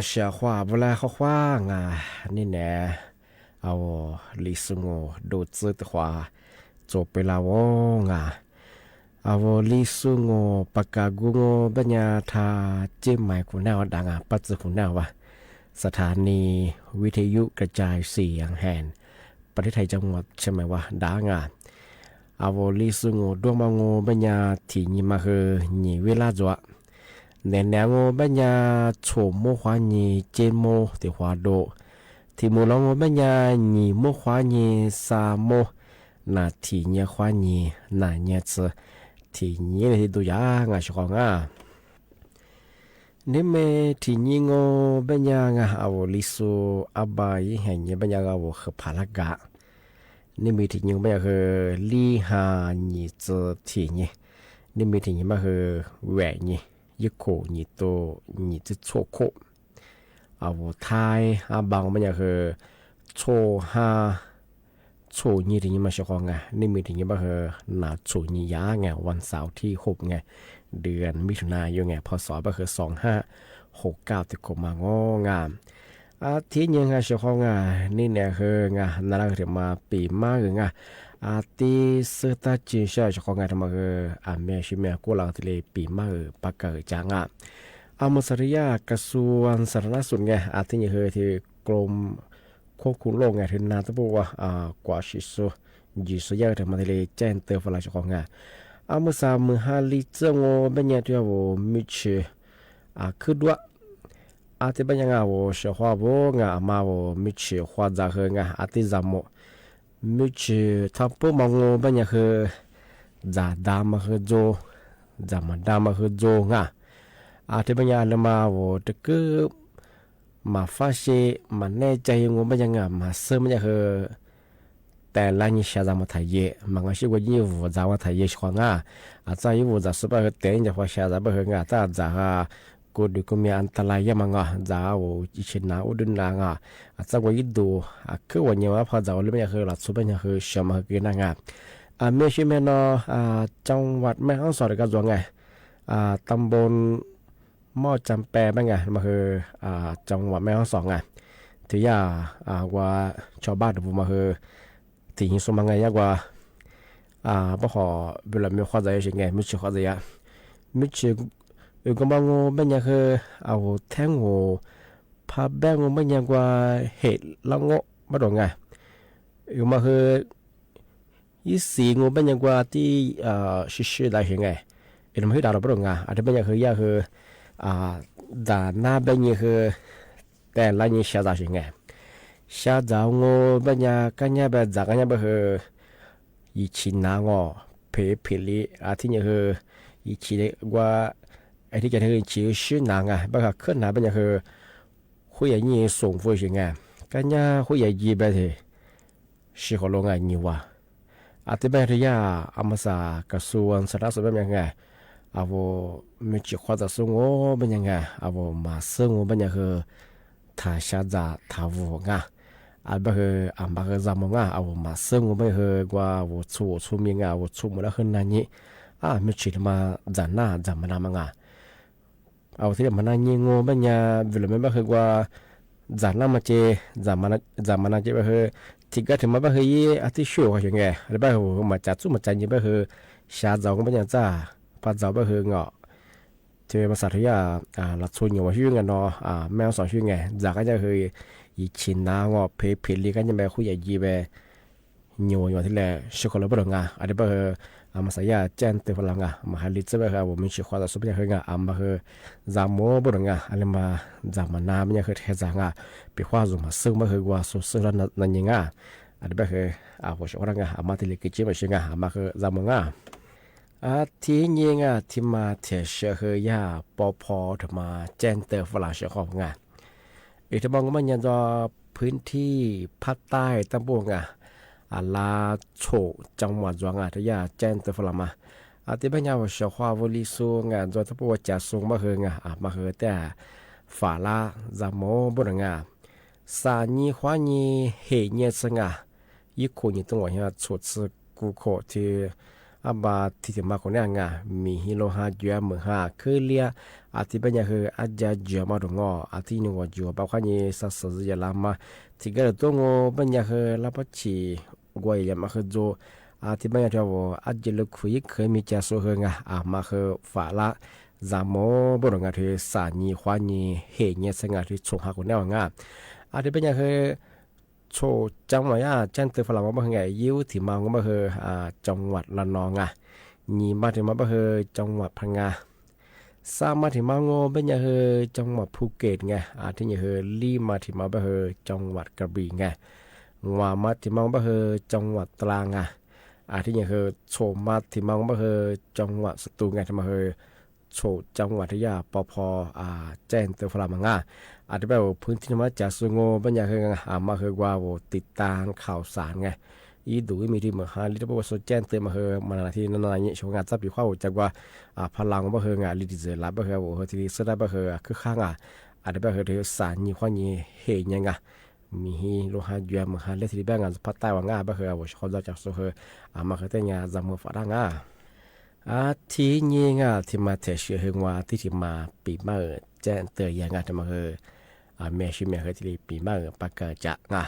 Sia hua vu la hua hua nga, ni ne, au, li su ngu du txwb tu hua, txo pw la vo nga. Au, li su ngu, pa ka gu ngu ba nya tha, cij mais khu naj dav nga, paj txwv khu naj va, สถานีวิทยุกระจายเสียงแห่งประเทศไทย จังหวัดเชียงใหม่ va dav nga. Au, li su ngu duaj ma ngu ba nya, thim nyim ma hw, nyim vij laj zuav. Nim niam ngu ba nya, txhum muab huav nyis ceb muab tim huav du. Thim mus los ngu ba nya, nyim muab huav nyis xa muab, nas thim nyias huav nyis nas nyias txwv. Thim nyim li tu yav nga sib qhov nga. Neb me thim nyim ngu ba nya nga, au, li su, ab ba ib heem nyim ba nya, au, hwm phav laj kav. Neb me thim nyim ngu ba nya hw, lij ha nyim txwv thim nyim. Neb me thim nyim ma hw, vem nyim, yib khum nyim tu, nyim txwv txhum khum. Au, thaib ab ba ngu ba nya hw, txhum ha, txhum nyim thim nyim ma sib qhov nga. Neb me thim nyim ma hw, nas txhum nyim yav nga, วันเสาร์ที่หก nga, เดือนมิถุนายน nga, พ.ศ. ba hw สองห้าหกเก้า tim khum ma ngu nga. Ab thib nyim nga sib qhov nga, neb niam hw nga, nas laj hw thim ma pim mab hw nga. Ab tib xwb tag cis sib qhov nga, thim ma hw, a me sib me kuj los thiaj li pim mab hw pab kawm cav nga. Ab mus xa thwj yaj กระทรวงสาธารณสุข nga, ab thib nyim hw thim กรมควบคุมโรค nga, thwj nas tuaj puj ua, kuam sim xu, ncim xu yaj thim ma thiaj li caij tw fa las sib qhov nga. Ab mus xa mus ha li txwb ngu ba nya tu, au, mej tshis, a khwb duab. Ab tib ba nya nga, au, sib qhov vu nga, a ma, au, mej tshis qhov ntxa hw nga, ab tib za mus. Mej tshis thaj pub ma ngu ba nya hw, ntxa da ma hw ntxu, ntxa ma da ma hw ntxu nga. Ab tib ba nya li ma, au, rwg kwb mas fab si, mas nej caij ngu ba nya nga, mas xwb ba nya hw, tes laj nyi xya ntxa mus tham yim, mas nqa sib ua yij vus ntxa mus tham yim sib qhov nga. A txaj yij vus ntxa xwb ba hw tes nca pha xya ntxa ba hw nga, tab ntxa ha, kuv dwm kuv me an ta laj yaj mas nga, ntxa ua tsis na ua dwb na nga. A txaj ua ib ntus, a khwb ua nyias mas pha ntxa ua li ba nya hw los txhua ba nya hw sawv mas hw kis na nga. A me sib me no, จังหวัดแม่ฮ่องสอน kab zuav nga, ตำบลม่อจำแป ba nga, mas hw, จังหวัดแม่ฮ่องสอน nga. Thwj yaj, ua, tsho baj rau vus mas hw, thim nyim xu ma nga yaj ua, pab hom vim los me qhov ntxa yam sis nga, mej tshis qhov ntxa yam. Mej tshis, au, kab npab ngu ba nya hw, au, theb ngu, phab npab ngu ba nya ua, hem lab ngu, pab rau nga. Au mas hw, yib xis ngu ba nya ua tib, sib sib dav sis nga. Es no mas hwb dav rau pab rau nga, a tib ba nya hw yaj hw, ntxa nab ba nyi hw, tes laj nyi xya ntxa sis nga. Xya ntxa ngu ba nya kab nyab ba ntxa kab nyab ba hw, yim chim nav ngo, phem phem li, a thib nyim hw, yim chim ua, a thib cia hw yim chim sib nav nga, ba hw khwb nav ba nya hw, huab yam nyi xoom fwj sis nga, kab nyab huab yam yim ba tes, sib qhov lus nga nyim ua. A tib ba nya hw yaj, a mas xa ka xu ntxa dab xu ba nya nga, a vus mej tshis qhov ntxa xub ngu ba nya nga, a vus mas xwb ngu ba nya hw, thav xya ntxa thav vus nga. A ba hw, a ba hw za mus nga, a vus mas xwb ngu ba nya hw ua vus txhua txhua mi nga, vus txhua mus dab hw na nyi. A mej tshis li mas ntxa na ntxa mas na mas nga. A vus thiaj li mas na nyi ngu ba nya, vim los mej ba hw ua ntxa na mas ces, ntxa mas na ces ba hw, thim kab thim mas ba hw yib a tib xyuam ua sis nga, li ba hw mas cav txuj mas cav nyi ba hw, xya ntxa ngu ba nya txaj, pab ntxa ba hw ngo. Ces mas xa thwj yaj, los txhua nyuam ua sib nga no, mej ob xoo sib nga, ntxa kab nya hw, yim chim nav ngo phem phem li kab nya ba huab yam yim ba, nyuam nyuam thiaj li sib qhov lus pab rau nga, a li ba hw, mas xa yaj caij twg fa los nga, mas hais li txawj ba hw a vus mej tshis qhov ntxa xub ba nya hw nga, a mas hw za mus pab rau nga, a li mas ntxa mas na ba nya hw rhe ntxa nga, pem huab zus mas xwb ba hw ua xu xwb na nyi nga. A li ba hw, a vus sib qhov na nga, a mas thiaj li kev tsib mas sib nga, a mas hw za mus nga. A thib nyi nga thib mas thiaj sawv hw yaj pov pho rau mas caij twg fa los sib qhov nga. Ib thib mas ngu ba nya ntxo พื้นที่ภาคใต้ tab npuj nga, a lav txhum cov muam ntxuav nga rau yaj caij twg fa los mas. A tib ba nya vus sib qhov vus li xu nga ntxuav tab npuj ua cav xu ba hw nga, a mas hw tej fam lab za mus pab rau nga. Xa nyi huab nyi hem nyi txhua nga, yib khum nyi tu nkaus yog txhum txhua kuv khum thiab Ab npa thi thiam mas kuv ne nga, mi hi lo ha cuav mem ha khwb liab, a thiab peb nyag hw ab ca cuav mas rau ngo, a thiab nws uas cuav pab qhab nyi xa xov yam las mas, thim kab lawm tuab ngo peb nyag hw lab pob chim, nqua yam mas hw ntxu, a thiab peb nyag hw ab ce lub khuv yib khwv mi ca xu hw nga, a mas hw fam lab zam mov npauj rau nga hw xam nyi huab nyi hem nyiaj txhaj nga hw txhoom ha kuv ne ua nga. A thiab peb nyag hw txhoom cam mas yaj caj tw fa las mas npaj hw nga, yib ub thim mas npaj hw coo vam la no nga, nyim mas thim mas npaj hw coo vam pha nga, xab mas thim mas npaj peb nyag hw coo vam Phuket nga, a thiab nyag hw lib mas thim mas npaj hw coo vam Kabis nga, nguam mas thim mas npaj hw coo vam Tla nga, a thiab nyag hw txhoom mas thim mas npaj hw coo vam Xatus nga, thim mas hw txhoom coo vam thiab yaj pov pho caj tw fa las mas nga. A thiab peb ua phwb thib no mas ca xu ngo peb nyag hw a mas hw nqua ua tiv tas khaus xas nga, ib ntus ib me li mem ha li rau peb ua xu caj tw mas hw mas na thiab no na nyem xyoo nga txaj pim huab ua ca nqua pha las npaj hw nga li tis txwm las npaj hw ua hw thiaj li xwb dab npaj hw khwb khab nga. A thiab peb hw rau xam nyi huab nyi hem nyiaj nga, mi hi lo ha cuav mem ha liab thiaj li peb nga phab tais ua nga npaj hw ua si qhov ntxo ca xu hw a mas hw tej nyag zam mov fam dab nga. A thib nyi nga thim mas them siav hw nqua tib thim mas pim maj caj tw yag nga thim mas hw me sib me hw thiaj li pim maj pab kaw cam nga.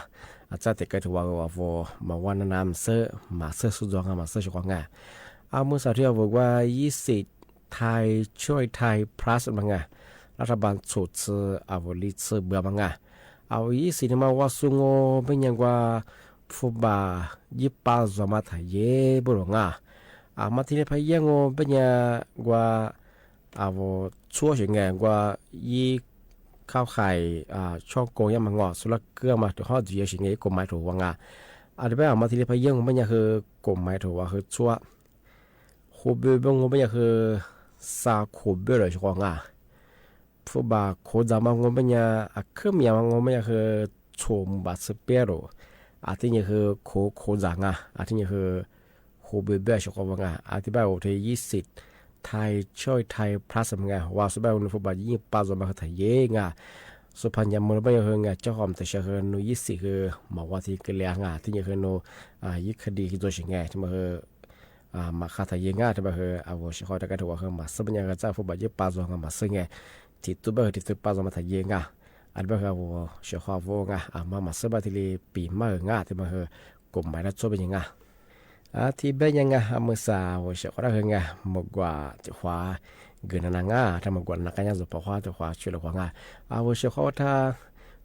Txaj tes kaw rau ua ua vos mas ua na na mas xwb mas xwb xub ntxov nga mas xwb si qhov nga. A mws xav thiab vos nqua yib xim Thai Choice Thai Plus mas nga, lab rhab npas txhum txhw a vos li txhw npua mas nga. A vos yib xim no mas ua xu ngo peb nyag nqua phu npas yib pab zos mas tham yev npauj rau nga. A mas thiaj li phaj yaj ngo peb nyag nqua a vos txhuab sim nga nqua yib khab hais tshob koo yaj mas ngo xu laj kab mas rau hob ntxwg yaj sim nga ib kaum maiv rau ua nga. A thiab peb a mas thiaj li phaj yaj ngo peb nyag hw kaum maiv rau ua hw txhuab. Khuv npua npua ngo peb nyag hw xa khuv npua lawm si qhov nga. Phu npas khuv ntxas mas ngo peb nyag a khwb me mas ngo peb nyag hw txhum mus npas txhw piab rau. A thiab nyag hw khuv khuv ntxas nga, a thiab nyag hw khuv npua npua si qhov ua nga, a thiab peb ua rau yib xim Thai Choice Thai Plus mas nga, ua xu peb ua nws phu npas yib pab zos mas hw tham yev nga. Xu phaj nyam mus peb nyag hw nga coj hom tam sia hw nws yib xim hw mas ua thiaj kawg li nga, thiab nyag hw nws yib khab di ntxuav sim nga thiab mas hw mas qha tham yev nga thiab mas hw a vos sim qhov rov qab rau ua hw mas xwb peb nyag hw txaj phu npas yib pab zos nga mas xwb nga. Thim tub peb hw thim tub pab zos mas tham yev nga. A peb hw a vos sim qhov vos nga a mas mas xwb peb thiaj li pim maj nga thiab mas hw kaum maiv dab txuab peb nyag nga. A thiab peb nyag nga a mws xav vos sim qhov dab hw nga mus nkuam tim huav nkws na na nga, rau mus nkuam na qab nyab zus pov huab tim huav tshwm lawm huav nga. A vos sim qhov ua thaj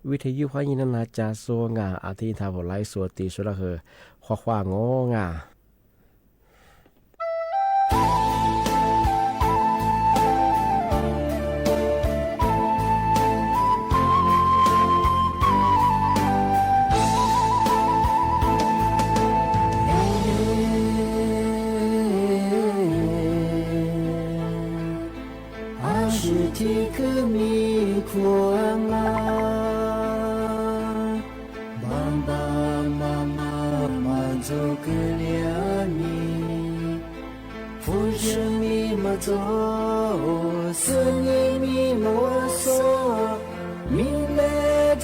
vib thaj yub huab nyi na na ca xu nga, a thiab nthav vos laib xu ti xu laj hw huab huab ngo nga. A shu thim khwb mi khuam nga, npam npam mam mam mas ntxuav kwv liam mi. Phuj sw mi mas txog, xwm nyim mi mas ua xo, mi me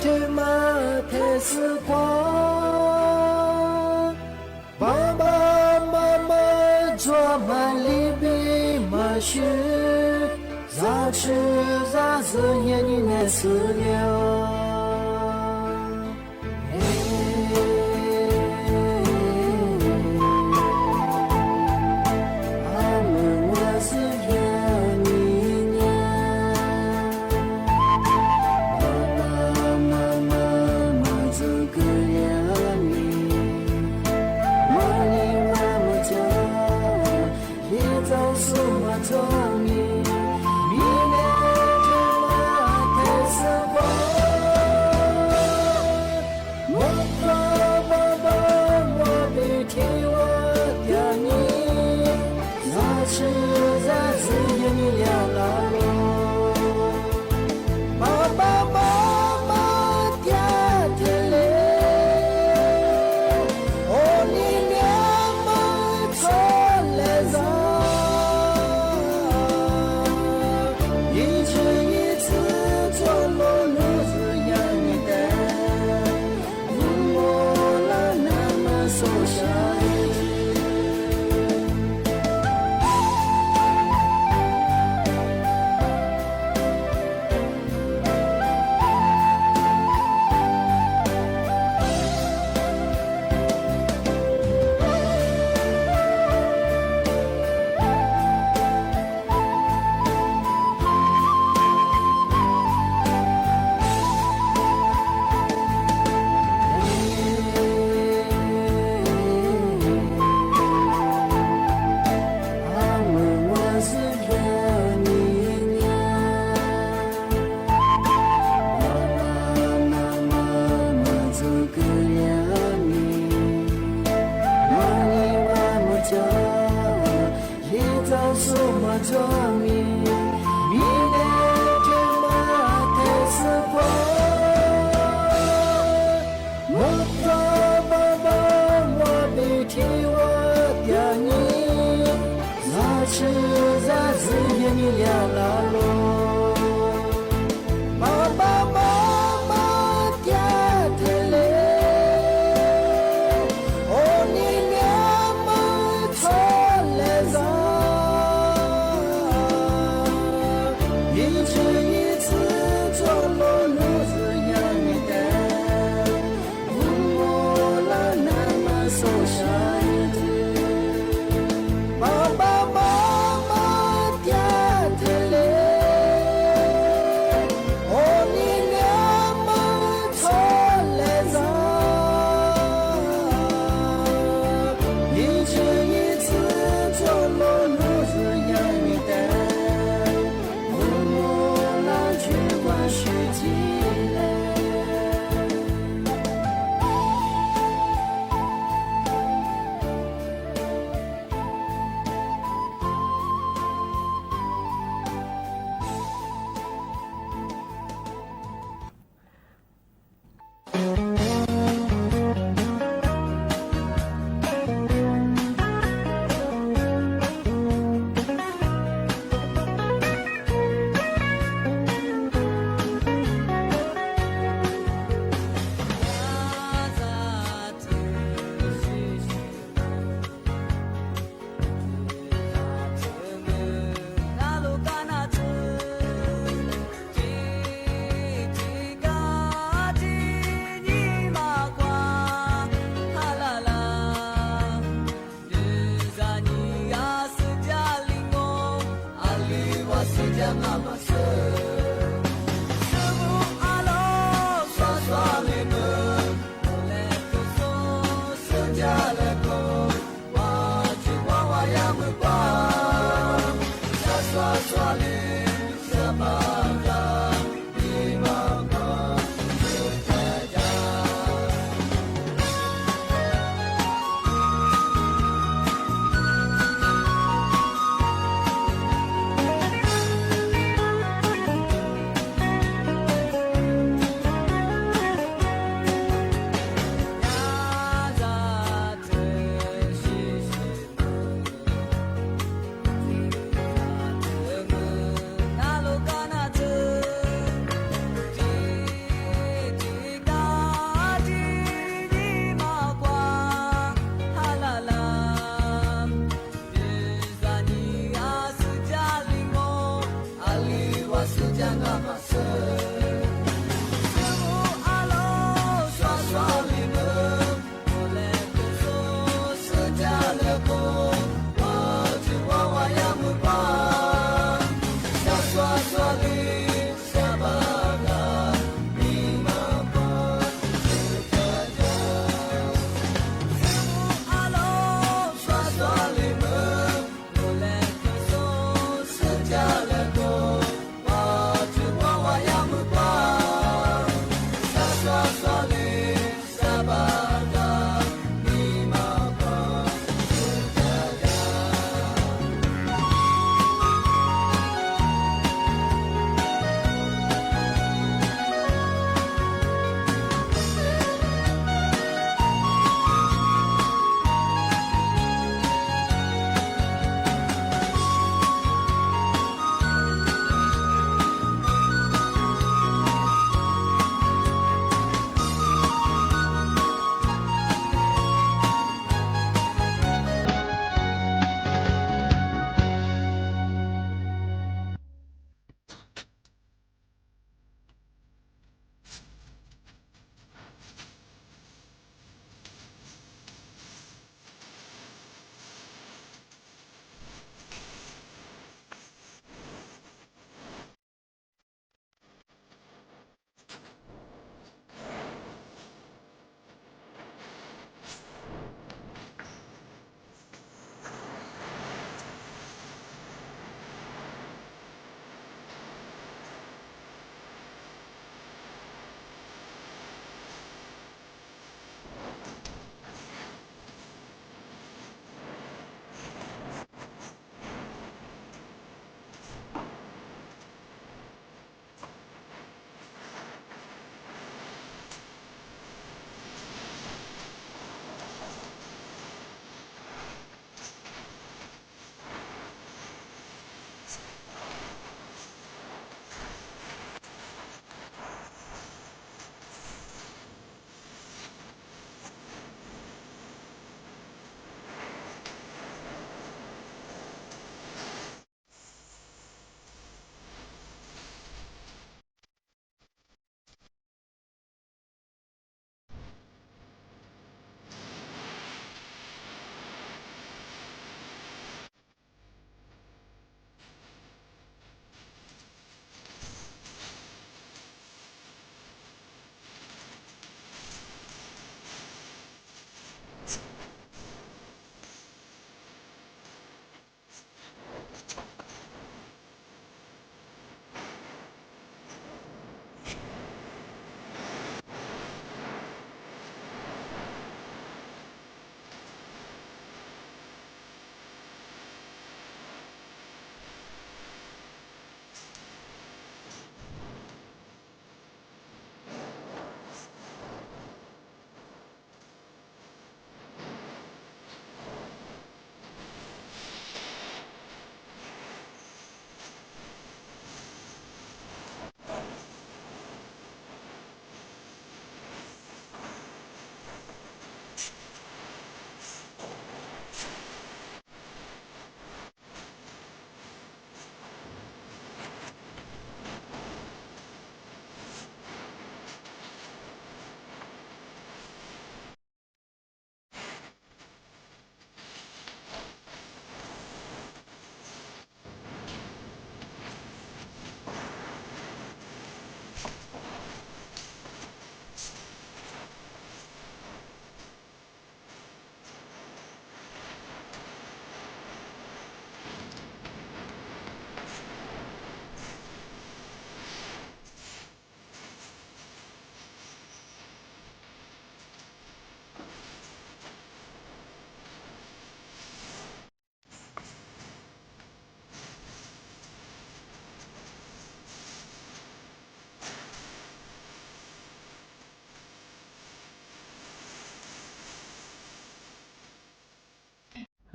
thwm mas them xwm khuam. Npam npam mam mam ntxuav mam li npib mam swb, zam tshwm zam txwv nyiaj nyiam xwm liam.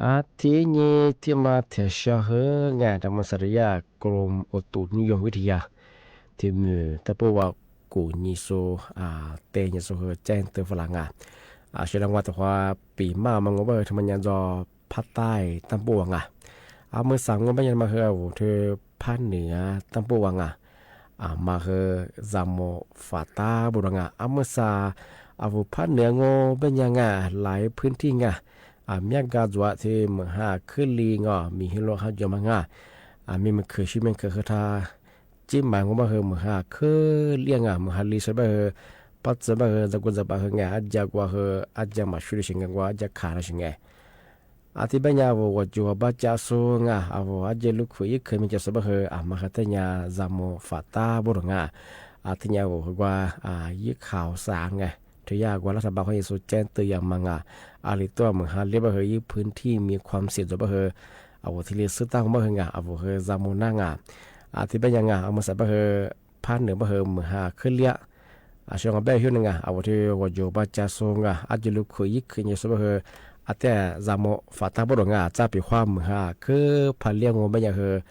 Aw, thib nyib thiaj mas thiaj sij hawm nqa rau mus xav rau yaj krom ua tus nub yoog vib thi yaj, thiaj mus taj puab ua kum nyis xu, tej nyis xu hawv ceeb tw fa las nqa. Sawv daws nqa tus qhov pim maj mas nqa npaj hawv rau mas nyas ntxo phab taij taj npuj ua nqa. Aw, mus xav nqa npaj nyas mas hawv vus rau phab nwj taj npuj ua nqa, mas hawv zas mus fam tab npuj rau nqa. Aw, mus xav vus phab nwj nqa npaj nyas nqa laiv phwb thij nqa, miab nqa ntxuav thiab mus ha khwb li nqa, mis hwb luaj hab cuam mas nqa, me mus khwv sib me khwv hawv thaj, cib mas nqa npaj hawv mus ha khwb liaj nqa, mus ha li sawv npaj hawv, pab txawv npaj hawv ntxeev kuv ntxeev pam hawv nqa, ab ca nqua hawv ab ca mam sub li sis nqa nqua ab ca kham li sis nqa. Aw, thiab npaj nyas vus uas cuag pab ca xu nqa, vus ab ca lub khwv ib khwv me ca xu npaj hawv, mas hawv tej nyas zas mus fam tab npuj rau nqa. Aw, thiab nyas vus hawv nqua ib khau xav nqa, rau yaj nqua lab thaj npaj qhov nyis xu ceeb tw yam mas nqa, aw li tuaj mus ha liaj npaj hawv ib phwb thij me khuam xim ntxuav npaj hawv, vus thiaj li xwb tab npaj hawv nqa, vus hawv zas mus nab nqa. Aw, thiab npaj nyas nqa, aw, mus xav npaj hawv phab nwj npaj hawv mus ha khwb liaj. Sawv daws npaj hwb nqa, vus rau uas cuag pab ca xu nqa, ab ca lub khwv ib khwv nyis xu npaj hawv, aw, tej zas mus fam tab npuj rau nqa, txaj pim huab mus ha khwb phab liaj nqa npaj nyas hawv,